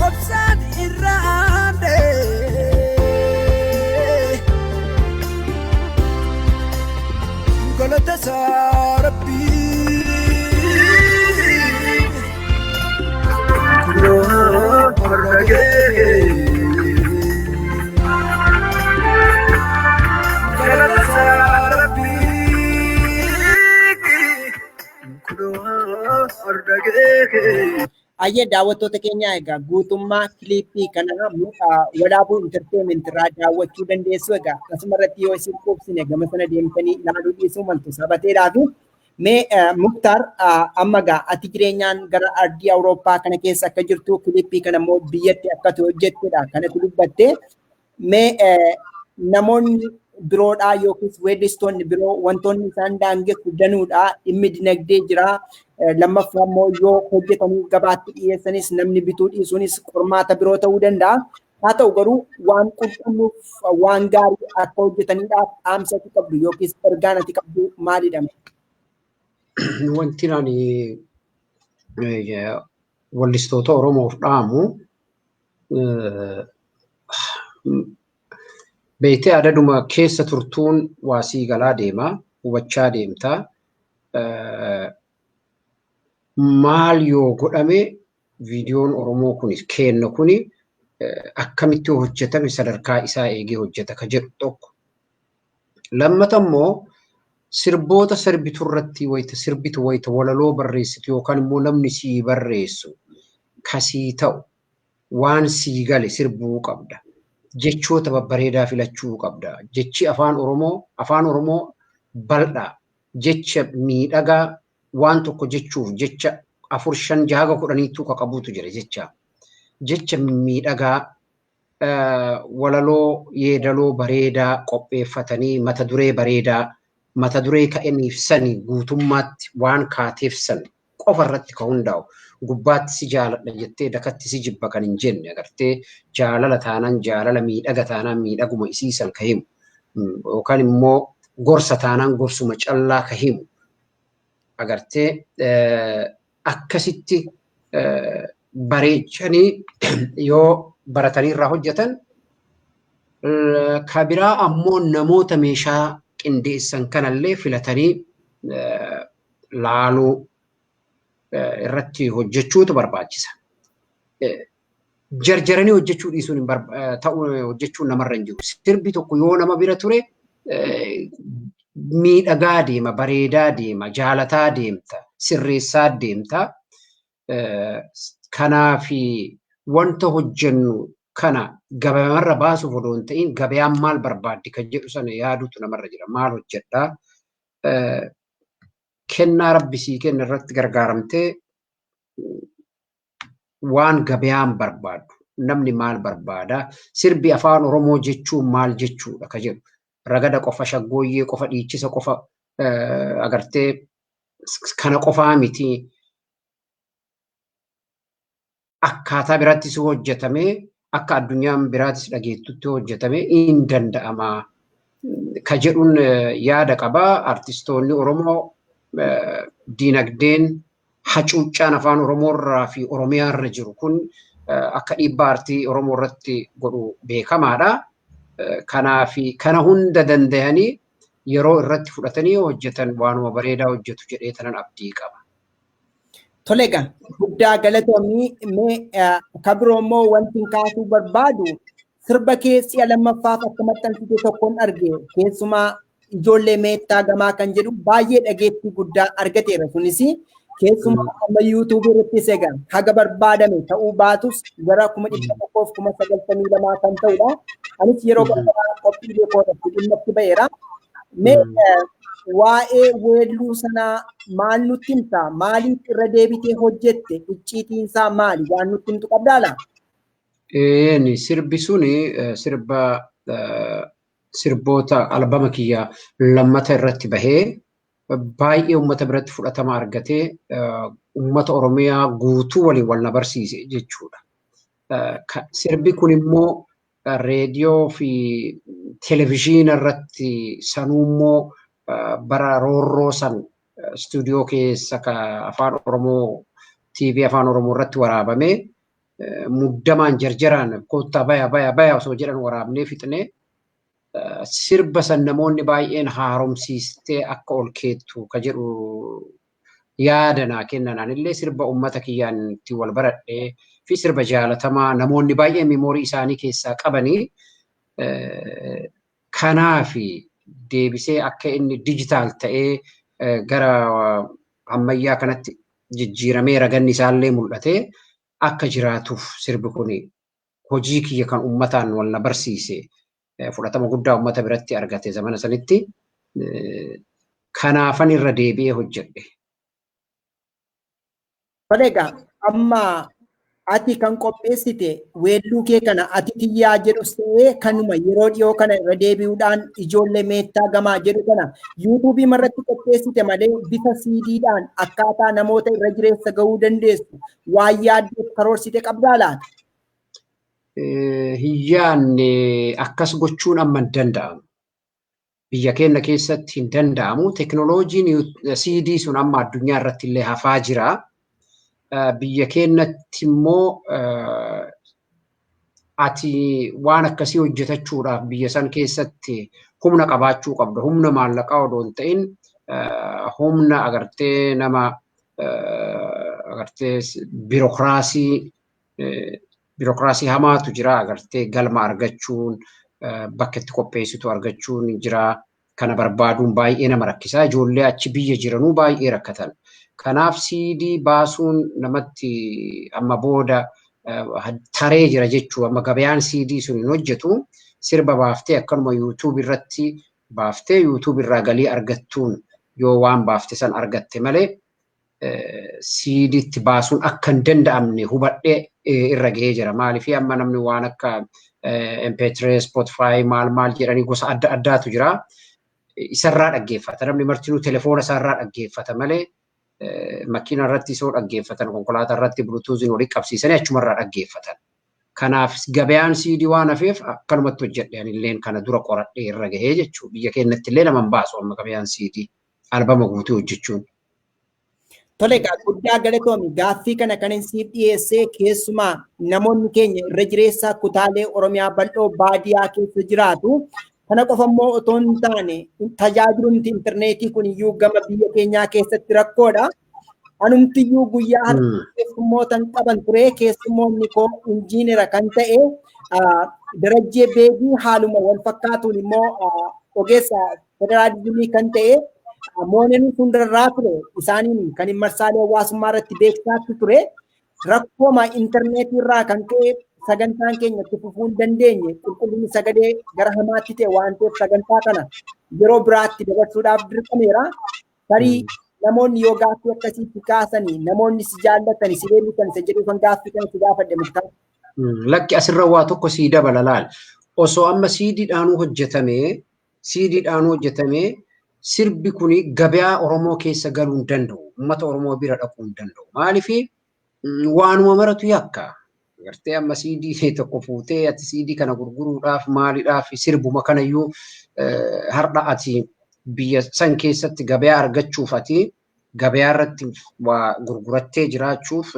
Speaker 3: obsaan irra aandee. Galata isaa Rabbii kunoo har'a ga'e. Galata isaa Rabbii kunoo har'a ga'e.
Speaker 1: Ayyee daawwattoota keenya egaa guutummaa kiliippii kana Walaabuu Entertainment irraa daawwachuu dandeessu. Egaa asuma irratti yoo isin quubsine gama sana deemtanii ilaaluu dhiisuu maltu sabateedhaa fi mee Muktaar, amma egaa ati jireenyaan gara ardii Awurooppaa kana keessa akka jirtu, kiliippii kana immoo biyyatti akkatu hojjettedha kanatti dubbatte. Mee namoonni biroodhaa yookiis weellistoonni biroo wantoonni isaan daangessu danuudha. Dhimmi dinagdee jira. Lammaffaa immoo yoo hojjetanii gabaatti dhiyeessanis namni bituu dhiisuunis qormaata biroo ta'uu danda'a. Haa ta'u garuu waan qulqulluuf waan gaarii akka hojjetaniidhaaf dhaamsa ati qabdu yookiis ergaan ati qabdu maalidha?
Speaker 2: Wanti ani wallistoota Oromoof dhaamu, beektee, adaduma keessa turtuun waa sii galaa deema, hubachaa deemta. Maal yoo godhame viidiyoon Oromoo kuni kenna kuni akkamitti hojjetame, sadarkaa isaa eegee hojjeta ka jedhu tokko. Lammata immoo sirboota sirbitu irratti, wayita sirbitu, wayita walaloo barreessitu yookaan immoo namni sii barreessu kasii ta'u, waan sii gale sirbuu qabda. Jechoota babbareedaa filachuu qabda. Jechi afaan Oromoo, afaan Oromoo bal'aa, jecha miidhagaa, waan tokko jechuuf jecha afur, shan, jaha, 10tu ka qabuutu jira jecha. Jecha miidhagaa, walaloo, yeedaloo bareedaa qopheeffatanii, mata duree bareedaa, mata duree ka'aniif sani guutummaatti waan kaateef san qofa irratti ka hundaa'u, gubbaatti si jaaladha jettee dakatti si jibba kan hin jenne, agartee, jaalala taanaan jaalala miidhaga taanaan miidhaguma isiisan ka himu, yookaan immoo gorsa taanaan gorsuma callaa ka himu, agartee, akkasitti bareechanii yoo baratanii irraa hojjetan. Ka biraa ammoo namoota meeshaa qindeessan kanallee filatanii laaluu irratti hojjechuutu barbaachisa. Jarjaranii hojjechuu dhiisuun ta'uu hojjechuun namarra hin jiru. Sirbi tokko yoo nama bira ture miidhagaa deema, bareedaa deema, jaalataa deemta, sirreessaa deemta. Kanaafi wanta hojjennu Kana gabaarra baasuuf odoo hin ta'in gabayaan maal barbaaddi kan jedhu sana yaaduutu namarra jira. Maal hojjedhaa? Kennaa rabbi sii kenna irratti gargaaramtee waan gabayaan barbaaddu, namni maal barbaada, sirbi afaan Oromoo jechuun maal jechuudha ka jedhu, ragada qofa, shaggooyyee qofa, dhiichisa qofa, agartee kana qofaa miti, akkaataa birattis hojjetamee akka addunyaan biraatis dhageettutti hojjetamee hin danda'ama ka jedhuun yaada qabaa. Artistoonni Oromoo diinagdeen hacuuccaan afaan Oromoorraa fi Oromiyaarra jiru kun akka dhiibbaa aartii Oromoo irratti godhu beekamaadha. Kanaaf kana hunda danda'anii yeroo irratti fudhatanii hojjetan waanuma bareedaa hojjetu jedhee tanan abdii qaba.
Speaker 1: Tole egaa, guddaa galatoomii. Mee ka biroo immoo wanti hin kaasuu barbaadu, sirba kee si'a lammaffaaf akka maxxansite tokkoon arge. Keessumaa "Ijoollee Meettaa Gamaa" kan jedhu baay'ee dhageettii guddaa argateera. Kunis keessumaa amma yuutuubii irrattis egaa haga barbaadame ta'uu baatus gara 192,000 kan ta'udha. Anis yeroo garaagaraa qophiilee koodatti dhimma itti ba'eera. Mee waa'ee weelluu sanaa maal nutti himta? Maaliif irra deebitee hojjette? Icciitiin isaa maali? Waan nutti himtu qabdaa laa?
Speaker 2: Sirbi suni sirba sirboota albama kiyya lammata irratti bahee baay'ee uummata biratti fudhatama argatee uummata Oromiyaa guutuu waliin wal na barsiise jechuudha. Sirbi kun immoo reediyoo fi televizyiina irratti, sanuu immoo bara roorroo san, istuudiyoo keessa ka afaan Oromoo TV afaan Oromoo irratti waraabamee, muddamaan jarjaraan "Koottaa, baya, baya, baya" osoo jedhan waraabnee fixnee, sirba san namoonni baay'een haaromsiistee akka ol keettu ka jedhu yaada naa kennan. Anillee sirba uummata kiyyaan itti wal baradhee fi sirba jaalatamaa namoonni baay'een memory isaanii keessaa qabanii, kanaafi deebisee akka inni digital ta'ee gara ammayyaa kanatti jijjiiramee raganni isaallee mul'atee akka jiraatuuf, sirbi kun hojii kiyya kan uummataan wal na barsiise, fudhatama guddaa uummata biratti argate zamana sanitti, kanaafan irra deebi'ee hojjedhe.
Speaker 1: Tole egaa, amma ati kan qopheessite weelluu kee kana "Ati Tiyyaa" jedhus ta'ee kanuma yeroo dhiyoo kana irra deebi'uudhaan "Ijoollee Meettaa Gamaa" jedhu kana yuutuubii irratti qopheessite malee bifa siidiidhaan akkaataa namoota irra jireessa gahuu dandeessu waan yaadduuf karoorsite qabdaa laata?
Speaker 2: Hin yaanne. Akkas gochuun amma hin danda'amu. Biyya keenya keessatti hin danda'amu. Teknooloojiin CD sun amma addunyaa irratti illee hafaa jira. Biyya keenyatti immoo ati waan akkasii hojjetachuudhaaf biyya san keessatti humna qabaachuu qabda. Humna maallaqaa odoo hin ta'in humna agartee nama agartee biirokiraasii hamaatu jira, agartee galma argachuun, bakka itti qopheessitu argachuun jira. Kana barbaaduun baay'ee nama rakkisa. Ijoollee achi biyya jiranuu baay'ee rakkatan. Kanaaf CD baasuun namatti amma booda taree jira jechuu, amma gabayaan CD sun hin hojjetu. Sirba baaftee akkanuma YouTube irratti baaftee YouTube irraa galii argattuun yoo waan baafte san argatte malee CDtti baasuun akka hin danda'amne hubadhee irra gahee jira. Maaliif amma namni waan akka MP3, Spotify, maal maal jedhanii gosa adda addaatu jira. Isarraa dhaggeeffata. Namni martinuu telefoona isaarraa dhaggeeffata malee makiina irratti isoo dhaggeeffatan, konkolaataa irratti bluetoothiin walii qabsiisanii achumarraa dhaggeeffatan. Kanaaf gabayaan CD waan hafeef akkanumatti hojjedhe. Anilleen kana dura qoradhee irra gahee jechuudha. Biyya keenyatti illee nama hin baasu amma gabayaan CD albama guutuu hojjechuun.
Speaker 1: Tole egaa, guddaa galatoomi. Gaaffii kana kan siif dhiyeessee keessumaa namoonni keenya irra jireessa kutaalee Oromiyaa bal'oo baadiyaa keessa jiraatu. Kana qofa immoo otoo hin taane tajaajilumti intarneetii kun iyyuu gama biyya keenyaa keessatti rakkoodha. Anumtiyyuu guyyaa har'a keessummoota qaban ture. Keessummoonni koo injiinera kan ta'e Darajjee Beegii, haaluma wal fakkaatuun immoo ogeessa federaalizimii kan ta'e Mooneen Hundarraa ture. Isaaniin kan marsaalee hawaasummaa irratti beeksisaatti ture. Rakkooma intarneetii irraa kan ka'e sagantaan keenya itti fufuu hin dandeenye qulqullinni sagalee gara hamaatti ta'e waan ta'eef sagantaa kana yeroo biraatti dabarsuudhaaf dirqameera. Tarii namoonni yoo gaaffii akkasiitti kaasanii namoonni si jaallatani si leellisan isa jedhu kan gaaffii kana si gaafadhe Muktaar.
Speaker 2: Lakki asirra waa tokko sii dabala laal. Osoo amma siidiidhaanuu hojjetamee sirbi kuni gabayaa Oromoo keessa galuu hin danda'u. Uummata Oromoo bira dhaquu hin danda'u. Maaliif waanuma maratu yakka. Gartee amma siidii tokko fuutee ati siidii kana gurguruudhaaf maaliidhaaf sirbuma kanayyuu har'a ati biyya san keessatti gabayaa argachuuf ati gabayaa irratti waa gurgurattee jiraachuuf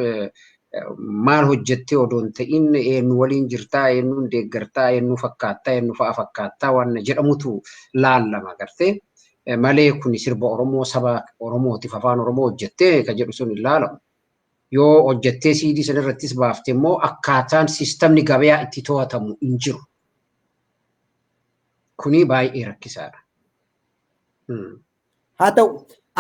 Speaker 2: maal hojjettee odoo hin ta'in eenyu waliin jirtaa, eenyuun deeggartaa, eenyu fakkaattaa, eenyu fa'a fakkaattaa waan jedhamutu laallama gartee. Malee kun sirba Oromoo saba Oromootiif afaan Oromoo hojjettee ka jedhu sun hin laalamu. Yoo hojjettee siidii sana irrattis baafte immoo akkaataan siistamni gabayaa itti to'atamu hin jiru. Kuni baay'ee rakkisaadha.
Speaker 1: Haa ta'u,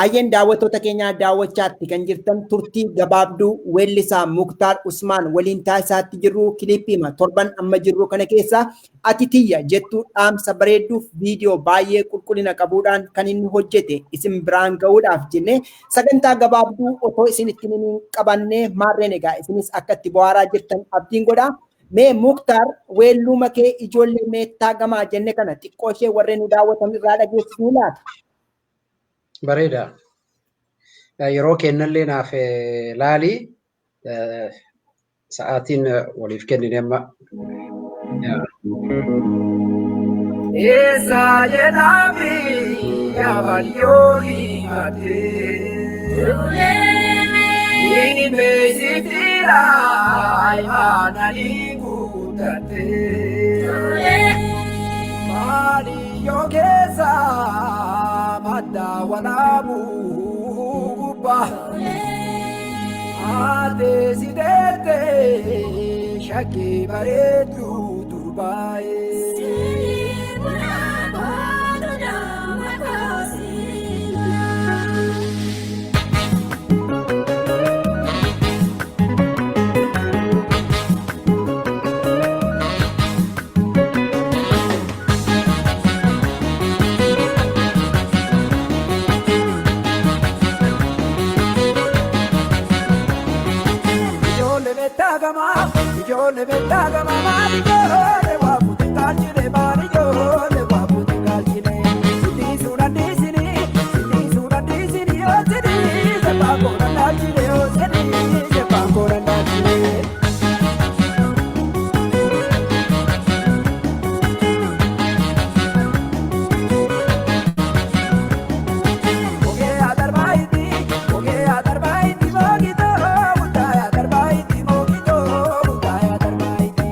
Speaker 1: ayyeen daawwattoota keenyaa daawwachaatti kan jirtan turtii gabaabduu weellisaa Muktaar Usmaan waliin taasisaatti jirru kiliippiima torban amma jirru kana keessa ati tiyya jettuu dhaamsa bareedduuf viidiyoo baay'ee qulqullina qabuudhaan kan inni hojjete isin biraan ga'uudhaaf jenne sagantaa gabaabduu otoo isin ittiin hin qabanne maarreen egaa isinis akka itti bohaaraa jirtan abdiin godhaa. Mee Muktaar weelluma kee ijoollee meettaa gamaa jenne kana xiqqoo ishee warreen nu daawwatan irraa dhageessisuu laata?
Speaker 2: Bareeda. Yeroo kennallee naaf laali. Sa'aatiin waliif kennine amma.
Speaker 3: Eessa jedhami yaabal yoo himate. Ni beeksiftiidha imaananii guutate. Maaliyyoo keessa madda walaabuu gubbaa. Ate si deette shakkii bareedduu durbaa'ee. Ijoollee meettaa gamaa, ijoollee meettaa gamaa, maali ijoollee waa fuute kaalchine, maali ijoollee waa fuute kaalchine. Sitii suudhaan dhiisini, sitii suudhaan dhiisini, yoo sidii sebbaa koodhaan dhaalchine, yoo sidii sebbaa koodhaan dhaalchine. Ogee adarbaayiti, ogee adarbaayiti, moogitoo, mutaayi adarbaayiti, moogitoo, mutaayi adarbaayiti.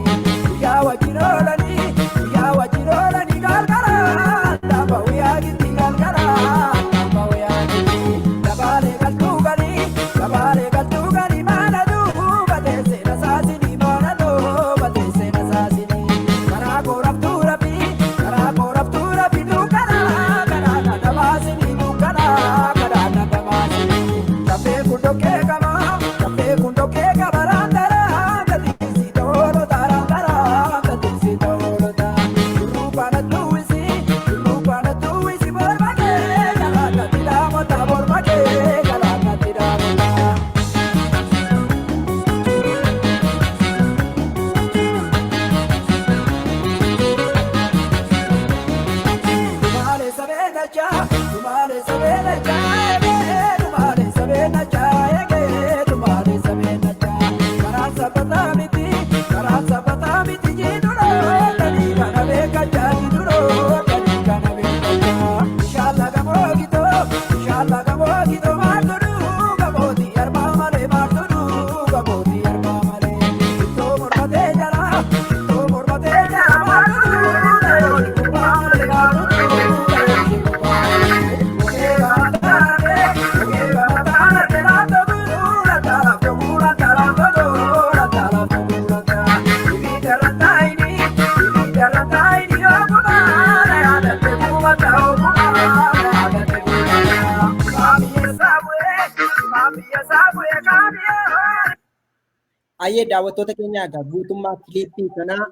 Speaker 1: Ayyee daawwattoota keenya egaa guutummaa kiliippii kanaa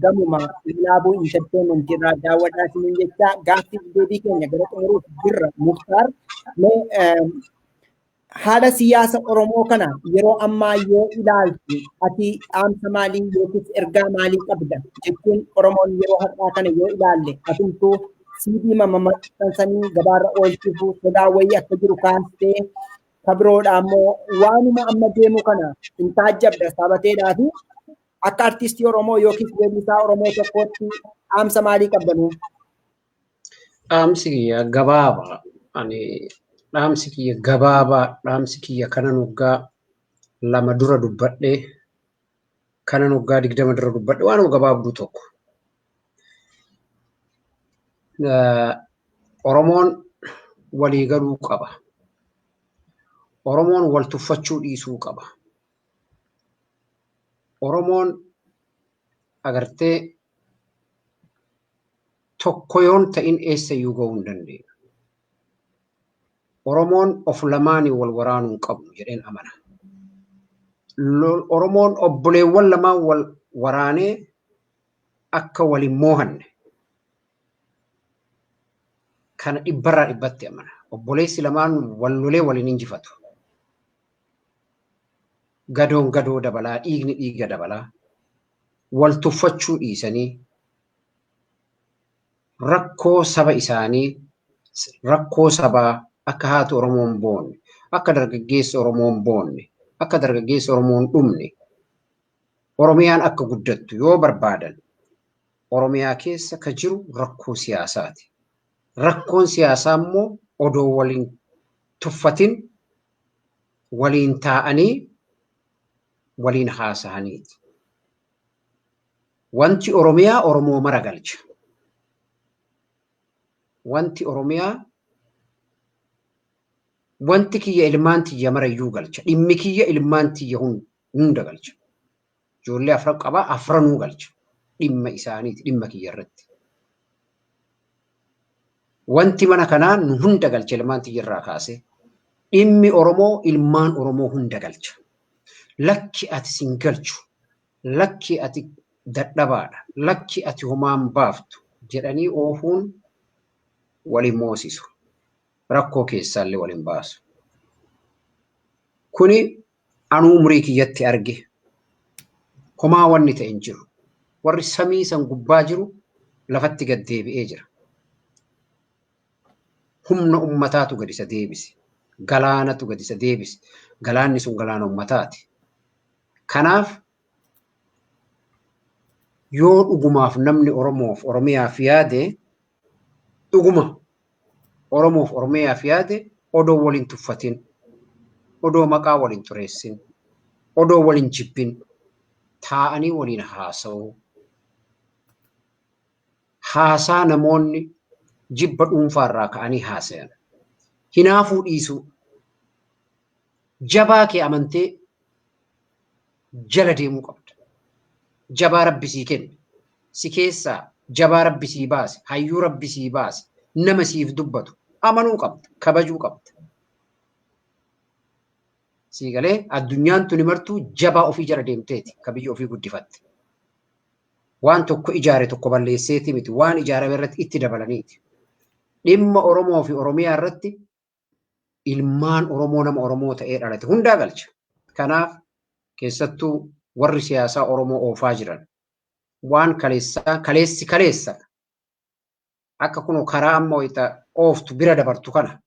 Speaker 1: gamuma Laabuu Entertainment irraa daawwadhaa isiniin jecha gaaffii deebii keenya gara xumuruuf jirra. Muktaar, mee haala siyaasa Oromoo kana yeroo ammaa yoo ilaaltu ati dhaamsa maalii yookiis ergaa maalii qabda jechuun Oromoon yeroo har'aa kana yoo ilaalle atumtuu CD maxxansanii gabaarra oolchuuf sodaa wayii akka jiru kaastee kabiroodha ammoo waanuma amma deemu kana hin taajjabda sabateedhaa fi akka artistii Oromoo yookiis weellisaa Oromoo tokkootti dhaamsa maalii qabda nuu?
Speaker 2: Dhaamsi kiyya gabaabaa. Ani dhaamsi kiyya gabaabaa, dhaamsi kiyya kanan waggaa 2 dura dubbadhe, kanan waggaa 20 dura dubbadhe waanuma gabaabduu tokko. Oromoon walii galuu qaba. Oromoon wal tuffachuu dhiisuu qaba. Oromoon agartee tokko yoon ta'in eessayyuu ga'uu hin dandeenyu. Oromoon of lamaanii wal waraanuu hin qabnu jedheen amana. Oromoon obboleewwan lamaan wal waraanee akka wal hin moohanne kana dhibbarraa dhibbatti amana. Obboleessi lamaan wal lolee waliin injifatu. Gadoon gadoo dabalaa, dhiigni dhiiga dabalaa. Wal tuffachuu dhiisanii rakkoo saba isaanii, rakkoo sabaa akka haati Oromoon boonne, akka dargaggeessi Oromoon boonne, akka dargaggeessi Oromoon dhumne, Oromiyaan akka guddattu yoo barbaadan Oromiyaa keessa ka jiru rakkoo siyaasaati. Rakkoon siyaasaa immoo odoo waliin tuffatin waliin taa'anii waliin haasa'aniiti. Wanti Oromiyaa Oromoo mara galcha. Wanti Oromiyaa wanti kiyya ilmaan tiyya mara iyyuu galcha. Dhimmi kiyya ilmaan tiyya hunda galcha. Ijoollee afran qabaa, afranuu galcha. Dhimma isaaniiti dhimma kiyya irratti. Wanti mana kanaa nu hunda galcha ilmaan tiyya irraa kaasee. Dhimmi Oromoo ilmaan Oromoo hunda galcha. Lakki ati sin galchu, lakki ati dadhabaadha, lakki ati homaan baaftu jedhanii oofuun waliin moosisu. Rakkoo keessaallee waliin baasu. Kuni anuu umurii kiyyatti arge. Homaa wanni ta'e hin jiru. Warri samii san gubbaa jiru lafatti gad deebi'ee jira. Humna ummataatu gad isa deebise. Galaanatu gad isa deebise. Galaanni sun galaana ummataati. Kanaaf yoo dhugumaaf namni Oromoof Oromiyaaf yaade, dhuguma Oromoof Oromiyaaf yaade, odoo waliin tuffatin, odoo maqaa waliin xureessin, odoo waliin jibbin taa'anii waliin haasa'uu. Haasaa namoonni jibba dhuunfaarraa ka'anii haasayan. Hinaafuu dhiisuu. Jabaa kee amantee jala deemuu qabda. Jabaa Rabbi sii kenne. Si keessaa jabaa Rabbi sii baase, hayyuu Rabbi sii baase, nama siif dubbatu amanuu qabda, kabajuu qabda. Sii galee addunyaan tuni martuu jabaa ofii jala deemteeti ka biyya ofii guddifatte. Waan tokko ijaare tokko balleesseeti miti, waan ijaarame irratti itti dabalaniiti. Dhimma Oromoo fi Oromiyaa irratti ilmaan Oromoo nama Oromoo ta'ee dhalate hundaa galcha. Kanaaf keessattuu warri siyaasaa Oromoo oofaa jiran waan kaleessaa kaleessi kaleessa akka kunoo karaa amma wayita ooftu bira dabartu kana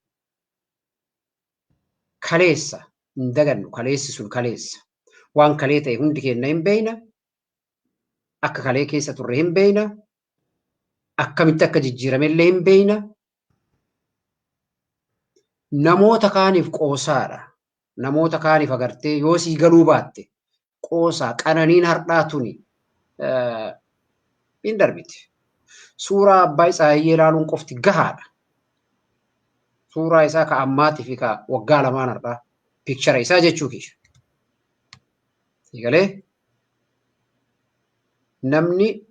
Speaker 2: kaleessa hin dagannu, kaleessi sun kaleessa. Waan kalee ta'e hundi keenya hin beekna. Akka kalee keessa turre hin beekna. Akkamitti akka jijjiiramellee hin beekna. Namoota kaaniif qoosaadha. Namoota kaaniif agartee yoo sii galuu baatte qoosaa qananiin har'aa tuni hin darbiti. Suuraa Abbaa Tsaayiyyee ilaaluun qofti gahaadha. Suuraa isaa ka ammaatii fi ka waggaa lamaan har'aa piikchara isaa jechuu kiyya. Galee namni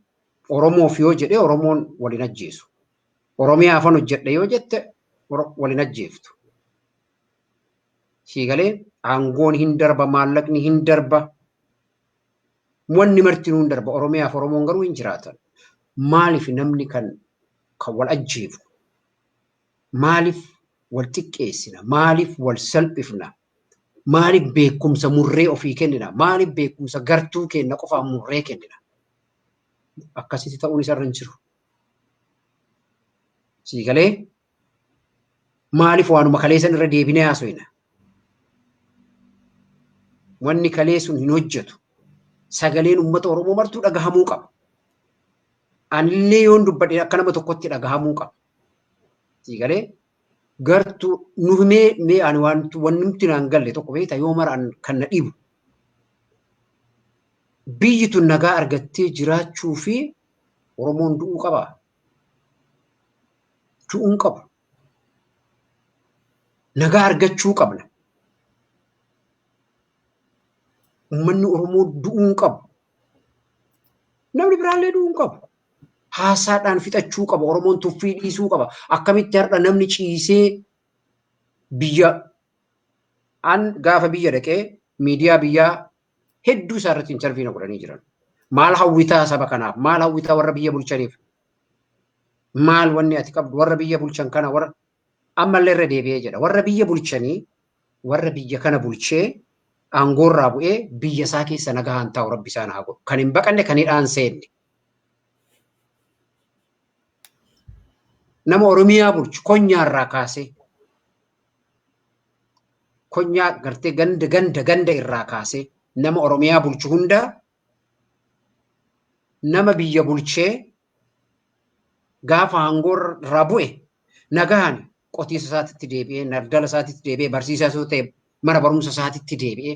Speaker 2: Oromoof yoo jedhe Oromoon waliin ajjeesu. Oromiyaafan hojjedhe yoo jette waliin ajjeeftu. Siigalee aangoon hin darba, maallaqni hin darba. Wanni martinuu hin darba. Oromiyaaf Oromoon garuu hin jiraatan. Maaliif namni kan wal ajjeefu? Maaliif wal xiqqeessina? Maaliif wal salphifna? Maaliif beekumsa murree ofii kennina? Maaliif beekumsa gartuu kenna qofaan murree kennina? Akkasitti ta'uun isarra hin jiru. Sii galee maaliif waanuma kaleessan irra deebinee haasofna? Wanni kalee sun hin hojjetu. Sagaleen uummata Oromoo martuu dhagahamuu qaba. Anillee yoon dubbadhe akka nama tokkotti dhagahamuu qaba. Sii galee gartuu nu mee ani wanti naan galle tokko beektaa yoo mara kan na dhibu. Biyyi tun nagaa argattee jiraachuu fi Oromoon du'uu qabaa? Du'uu hin qabu. Nagaa argachuu qabna. Uummanni Oromoo du'uu hin qabu. Namni biraallee du'uu hin qabu. Haasaadhaan fixachuu qaba. Oromoon tuffii dhiisuu qaba. Akkamitti har'a namni ciisee biyya an gaafa biyya dhaqee miidiyaa biyyaa hedduu isaa irratti intarviina godhanii jiran. Maal hawwitaa saba kanaaf? Maal hawwitaa warra biyya bulchaniif? Maal wanni ati qabdu warra biyya bulchan kana warra ammallee irra deebi'ee jedha. Warra biyya bulchanii warra biyya kana bulchee aangoorraa bu'ee biyya isaa keessa nagaan taa'u rabbi isaan haa godhu. Kan hin baqanne kan hidhaan seenne. Nama Oromiyaa bulchu konyaarraa kaasee konyaa gartee ganda ganda ganda irraa kaasee nama Oromiyaa bulchu hundaa nama biyya bulchee gaafa aangoorraa bu'e nagaan qotiisa isaatitti deebi'ee daldala isaatitti deebi'ee barsiisaa yoo ta'e mana barumsa isaatitti deebi'ee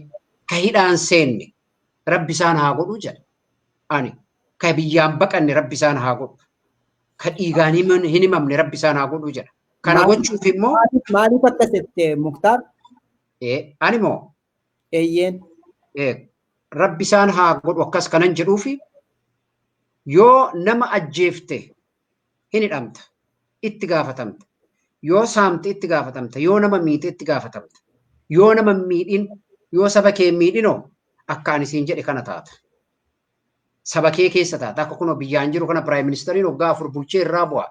Speaker 2: ka hidhaan seenne rabbi isaan haa godhu jedha. Ani ka biyyaan baqanne rabbi isaan haa godhu. Ka dhiigaan hin himamne rabbi isaan haa godhu jedha. Kana gochuuf immoo
Speaker 1: Maaliif akkas jette Muktaar?
Speaker 2: Ani moo?
Speaker 1: Eeyyeen.
Speaker 2: Rabbi isaan haa godhu akkas kanan jedhuufi yoo nama ajjeefte hin hidhamta, itti gaafatamta. Yoo saamte itti gaafatamta, yoo nama miite itti gaafatamta. Yoo nama miidhin, yoo saba kee miidhinoo akka ani siin jedhe kana taata. Saba kee keessa taata. Akka kunoo biyyaan jiru kana piraayim ministeriin waggaa 4 bulchee irraa bu'a.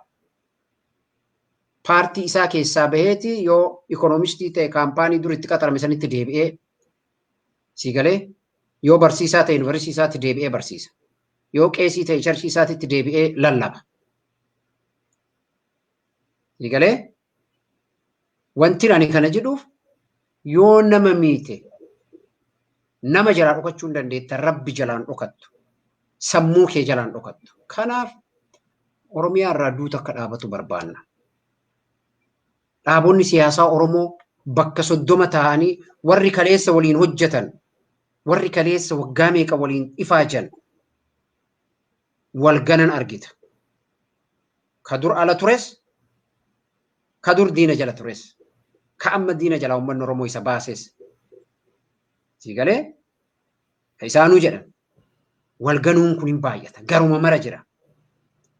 Speaker 2: Paartii isaa keessaa baheeti yoo ikoonomistii ta'e kaampaanii dur itti qaxarame sanitti deebi'ee sii galee yoo barsiisaa ta'e yuunivarsiitii isaatti deebi'ee barsiisa. Yoo qeesii ta'e charchii isaatti deebi'ee lallaba. Sii galee wanti ani kana jedhuuf yoo nama miite nama jalaa dhokachuu hin dandeetta, rabbi jalaan dhokattu. Sammuu kee jalaan dhokattu. Kanaaf Oromiyaa irraa duuta akka dhaabatu barbaanna. Dhaabonni siyaasaa Oromoo bakka 30 ta'anii warri kaleessa waliin hojjetan, warri kaleessa waggaa meeqa waliin ifaajan wal ganan argita. Ka dur ala tures, ka dur diina jala tures, ka amma diina jala uummanni Oromoo isa baases. Sii galee ka isaanuu jedhan wal ganuun kun hin baay'ata. Garuma mara jira.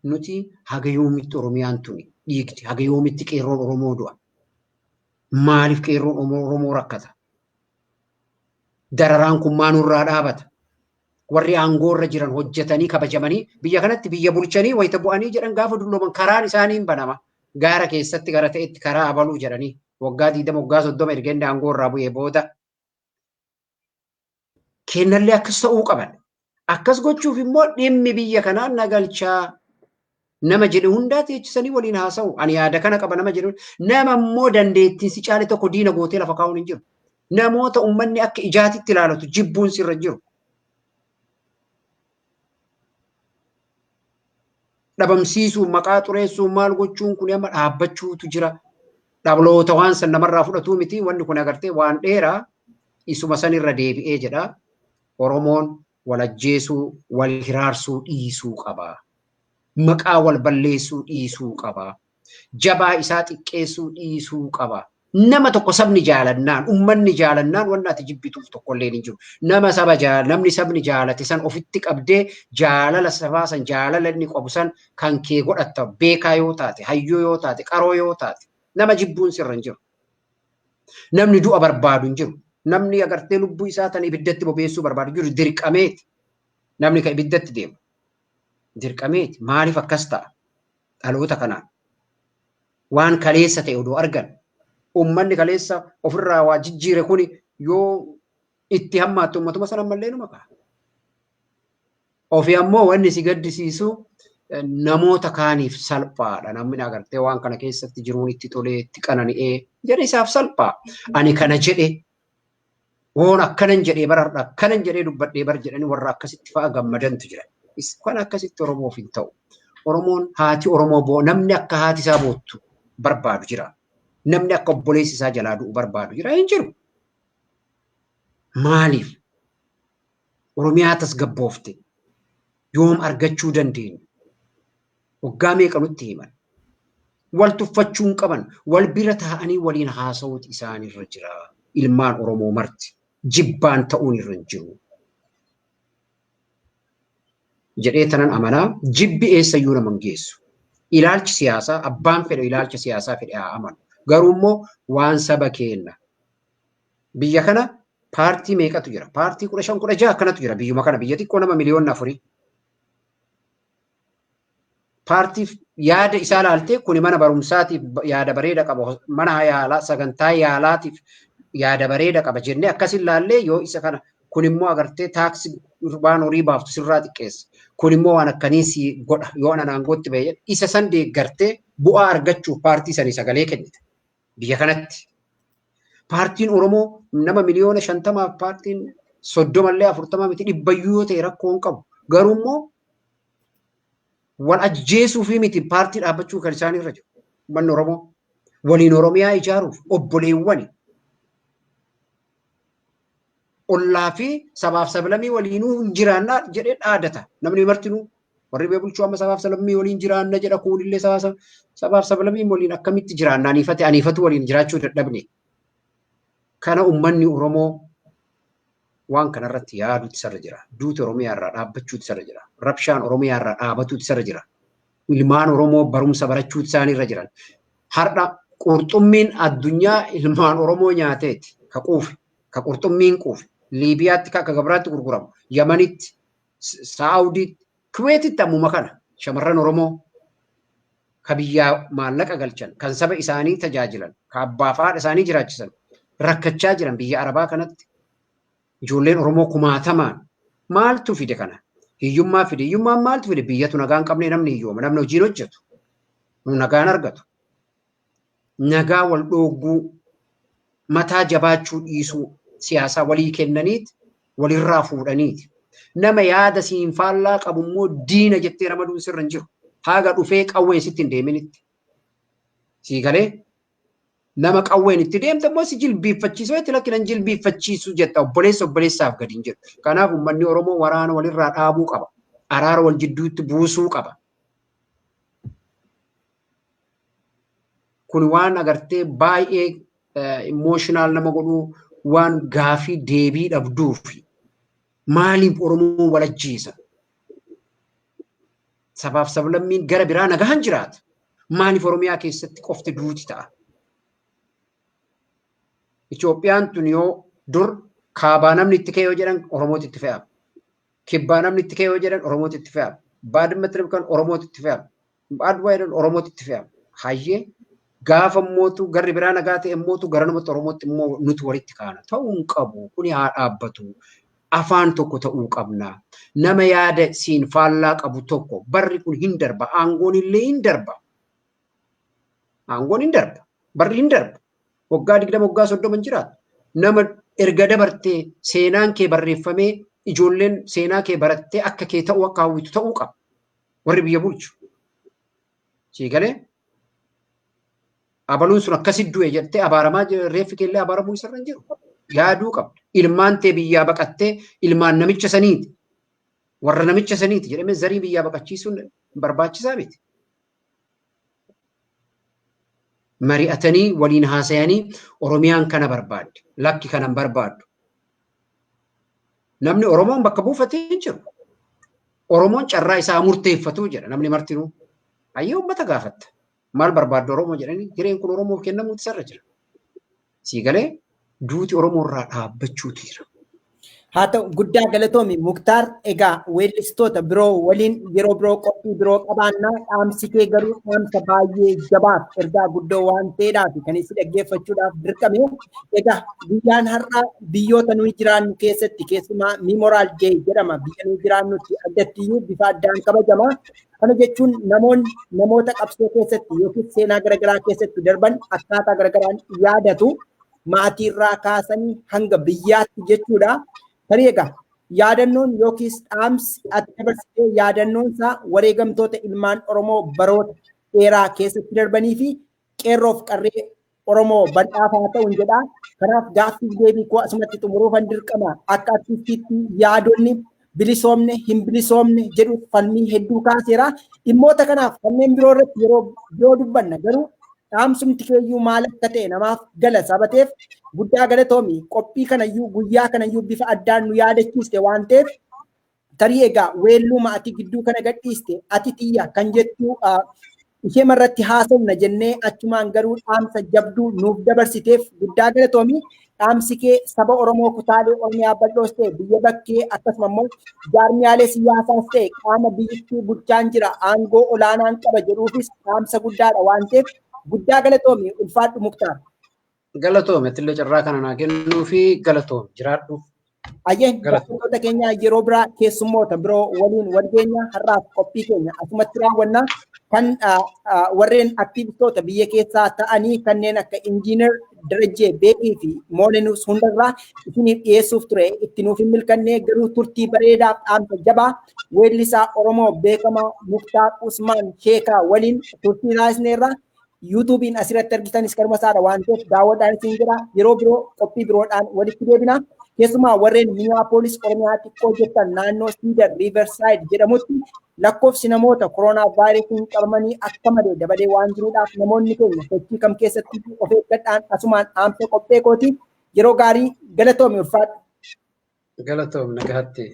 Speaker 2: Nuti haga yoomitti Oromiyaan tuni dhiigdi, haga yoomitti qeerroon Oromoo du'a. Maaliif qeerroon Oromoo rakkata? Dararaan kun maanurraa dhaabata? Warri aangoorra jiran hojjetanii kabajamanii biyya kanatti biyya bulchanii wayita bu'anii jedhan gaafa dullooman karaan isaanii hin banama. Gaara keessatti gara ta'etti karaa abaluu jedhanii waggaa 20 waggaa 30 erga inni aangoorraa bu'ee booda. Kennallee akkas ta'uu qaban. Akkas gochuuf immoo dhimmi biyya kanaa nagalchaa nama jedhe hundaa teechisanii waliin haasa'u. Ani yaada kana qaba nama jedhu. Nama immoo dandeettiin si caale tokko diina gootee lafa kaa'uun hin jiru. Namoota uummanni akka ijaatitti ilaalatu jibbuun sirra jiru. Dhabamsiisuu, maqaa xureessuu, maal gochuun kun amma dhaabbachuutu jira. Dhaloota waan san namarraa fudhatuu miti. Wanni kun agartee waan dheeraa isuma sanirra deebi'ee jedha. Oromoon wal ajjeesuu, wal hiraarsuu dhiisuu qaba. Maqaa wal balleessuu dhiisuu qaba. Jabaa isaa xiqqeessuu dhiisuu qaba. Nama tokko sabni jaalannaan, uummanni jaalannaan wanni ati jibbituuf tokkollee hin jiru. Nama saba namni sabni jaalate san ofitti qabdee jaalala sabaa san jaalala inni qabu san kan kee godhatta beekaa yoo taate, hayyuu yoo taate, qaroo yoo taate nama jibbuun sirra hin jiru. Namni du'a barbaadu hin jiru. Namni agartee lubbuu isaa tan ibiddatti bobeessuu barbaadu jiru dirqameeti. Namni kan ibiddatti deemu dirqameeti. Maaliif akkas ta'a? Dhaloota kanaan waan kaleessa ta'e odoo argan uummanni kaleessa ofirraa waa jijjiire kuni yoo itti hammaattu uummatuma sana ammallee numa ka'a. Ofii ammoo wanni si gaddisiisu namoota kaaniif salphaadha. Namni agartee waan kana keessatti jiruun itti tolee itti qanani'ee jedhe isaaf salphaa. Ani kana jedhe woon akkanan jedhee bara har'a akkanan jedhee dubbadhee bara jedhanii warra akkasitti fa'a gammadantu jira. Kan akkasitti Oromoof hin ta'u. Oromoon haati Oromoo boo namni akka haati isaa boottu barbaadu jira. Namni akka obboleessi isaa jalaa du'u barbaadu jira hin jiru. Maaliif? Oromiyaa tasgabboofte yoom argachuu dandeenya? Waggaa meeqa nutti himan? Wal tuffachuu hin qaban, wal bira taa'anii waliin haasa'uutu isaanirra jira. Ilmaan Oromoo marti jibbaan ta'uun irra hin jiru. Jedhee tanan amanaa jibbi eessayyuu nama hin geessu. Ilaalchi siyaasaa abbaan fedhe ilaalcha siyaasaa fedhe haa amanu. Garuu immoo waan saba keenna. Biyya kana paartii meeqatu jira? Paartii 15 16 akkanatu jira biyyuma kana biyya xiqqoo nama miliyoona 4. Paartiif yaada isaa laaltee kuni mana barumsaatiif yaada bareeda qaba, mana yaalaa sagantaa yaalaatiif yaada bareeda qaba jennee akkasin laallee yoo isa kana kun immoo agartee taaksii waan horii baaftu sirraa xiqqeessa. Kun immoo waan akkanii si godha yoo anan aangootti ba'e isa san deeggartee bu'aa argachuuf paartii sanii sagalee kennite biyya kanatti. Paartiin Oromoo nama miliyoona 50f paartiin 30llee 40 miti dhibbayyuu yoo ta'e rakkoo hin qabu. Garuu immoo wal ajjeesuu fi miti paartii dhaabbachuu kan isaan irra jiru. Uummanni Oromoo waliin Oromiyaa ijaaruuf obboleewwani. Ollaa fi sabaaf sablammii waliinuu hin jiraannaa jedhee dhaadata. Namni martinuu warri biyya bulchuu amma sabaaf sablammii waliin jiraanna jedha kuunillee sabaaf sablammii waliin akkamitti jiraanna aniifate aniifatu waliin jiraachuu dadhabne. Kana uummanni Oromoo waan kanarratti yaaduutu isarra jira. Duuti Oromiyaa irraa dhaabbachuutu isarra jira. Rabshaan Oromiyaa irraa dhaabatuutu isarra jira. Ilmaan Oromoo barumsa barachuutu isaaniirra jiran. Har'a qurxummiin addunyaa ilmaan Oromoo nyaateeti ka quufe, ka qurxummiin quufe. Liibiyaatti akka gabraatti gurguramu, Yamanitti, Saawudiitti, Kuweetitti ammuma kana shamarran Oromoo ka biyyaa maallaqa galchan, kan saba isaanii tajaajilan, ka abbaa fi haadha isaanii jiraachisan rakkachaa jiran biyya Arabaa kanatti. Ijoolleen Oromoo kumaatamaan maaltu fide kana? Hiyyummaa fide. Hiyyummaan maaltu fide? Biyyatu nagaa hin qabne namni hiyyooma. Namni hojiin hojjetu. Nagaan argatu. Nagaa wal dhoogguu, mataa jabaachuu dhiisuu, siyaasaa walii kennaniiti, walirraa fuudhaniiti. Nama yaada siin faallaa qabu immoo diina jettee ramaduun sirra hin jiru. Haga dhufee qawween sitti hin deeminitti. Sii galee? Nama qawween itti deemte immoo si jilbiiffachiisuu itti lakkinan jilbiiffachiisu jetta obboleessa obboleessaaf gadi hin jedhu. Kanaaf uummanni Oromoo waraana walirraa dhaabuu qaba. Araara wal jidduutti buusuu qaba. Kun waan agartee baay'ee emotional nama godhuu waan gaafii deebii dhabduufi. Maaliif Oromoo wal ajjeesa? Sabaaf sablammiin gara biraa nagahan jiraata. Maaliif Oromiyaa keessatti qofti duuti ta'a? Itoophiyaan tun yoo dur kaabaa namni itti ka'e yoo jedhan Oromootu itti fe'ama. Kibbaa namni itti ka'e yoo jedhan Oromootu itti fe'ama. Baadimmatti kan Oromootu itti fe'ama. Adwaa jedhan Oromootu itti fe'ama. Hayyee gaafa mootu garri biraa nagaa ta'e mootu gara namatti Oromootti immoo nuti walitti kaana. Ta'uu hin qabu. Kuni haa dhaabbatu. Afaan tokko ta'uu qabna. Nama yaada siin faallaa qabu tokko barri kun hin darba. Aangoon illee hin darba. Aangoon hin darba. Barri hin darba. Waggaa 20 waggaa 30 hin jiraatu. Nama erga dabartee seenaan kee barreeffamee ijoolleen seenaa kee barattee akka kee ta'uu akka hawwitu ta'uu qaba. Warri biyya bulchu. Sii galee? Abaluun sun akkasi du'e jettee abaaramaa reeffi keellee abaaramuu isarra hin jiru. Yaaduu qabda. Ilmaan tee biyyaa baqattee ilmaan namicha saniiti. Warra namicha saniiti jedhamee zarii biyyaa baqachiisuun barbaachisaa miti. Mari'atanii waliin haasayanii Oromiyaan kana barbaadde. Lakki kana hin barbaaddu. Namni Oromoon bakka buufatee hin jiru. Oromoon carraa isaa murteeffatu jedha namni martinuu. Hayyee uummata gaafatta. Maal barbaaddu Oromoo jedhanii hireen kun Oromoof kennamuutu isarra jira. Sii galee duuti Oromoo irraa dhaabbachuutu jira.
Speaker 1: Haa ta'u, guddaa galatoomi Muktaar. Egaa weellistoota biroo waliin yeroo biroo qophii biroo qabaannaa. Dhaamsi kee garuu dhaamsa baay'ee jabaaf ergaa guddoo waan ta'eedhaaf kan isin dhaggeeffachuudhaaf dirqame. Egaa guyyaan har'aa biyyoota nuyi jiraannu keessatti keessumaa Memorial Day jedhama. Biyya nuyi jiraannutti addattiyyuu bifa addaan kabajama. Kana jechuun namoonni namoota qabsoo keessatti yookiin seenaa garaagaraa keessatti darban akkaataa garaagaraan yaadatu, maatiirraa kaasanii hanga biyyaatti jechuudha. Tarii egaa yaadannoon yookiis dhaamsi ati dabarsitee yaadannoon isaa wareegamtoota ilmaan Oromoo baroota dheeraa keessatti darbanii fi qeerroof qarree Oromoo bal'aaf haa ta'uun jedha. Kanaaf gaaffiif deebii koo asumatti xumuruufan dirqama. Akka artistiitti yaadonni bilisoomne hin bilisoomne jedhu falmii hedduu kaaseera. Dhimmoota kanaaf kanneen biroo irratti yeroo biroo dubbanna, garuu dhaamsumti keeyyuu maal akka ta'e namaaf gala sabateef guddaa galatoomi. Qophii kanayyuu guyyaa kanayyuu bifa addaan nu yaadachiiste waan ta'eef, tarii egaa weelluma ati gidduu kana gadhiiste "Ati Xiyya" kan jettu ishee irratti haasofna jennee, achumaan garuu dhaamsa jabduu nuuf dabarsiteef guddaa galatoomi. Dhaamsi kee saba Oromoo kutaalee Oromiyaa bal'oos ta'e biyya bakkee, akkasuma immoo jaarmiyaalee siyaasaas ta'e qaama biyyattii bulchaan jira, aangoo olaanaan qaba jedhuufis dhaamsa guddaadha waan ta'eef guddaa galatoomi, ulfaadhu Muktaar.
Speaker 2: Galatoomi, atillee carraa kana naa kennuu fi galatoomi, jiraadhu.
Speaker 1: Ayyee, daawwattoota keenya, yeroo biraa keessummoota biroo waliin wal geenya. Har'aaf qophii keenya asumatti raawwanna. Kan warreen aktiivistoota biyya keessaa ta'anii kanneen akka Injiinar Darajjee Beekii fi Moolenus hundarraa isiniif dhiyeessuuf ture itti nuuf hin milkanne, garuu turtii bareedaaf dhaamsa jabaa weellisaa Oromoo beekamaa Muktaar Usmaan Sheekaa waliin turtii taasisneerra. YouTubeiin asirratti argitanis kanuma isaadha waan ta'eef daawwadhaan isin jira. Yeroo biroo qophii biroodhaan walitti deebina. Keessumaa warreen Minneapolis, Oromiyaa xiqqoo jettan, naannoo Cedar Riverside jedhamutti lakkoofsi namoota koronaa vaayirasiin qabamanii akka malee dabalee waan jiruudhaaf namoonni keenya sochii kam keessatti of eeggadhaan asumaan dhaamsa qophee kooti. Yeroo gaarii, galatoomi, ulfaadhu.
Speaker 2: Galatoomi, nagaatti.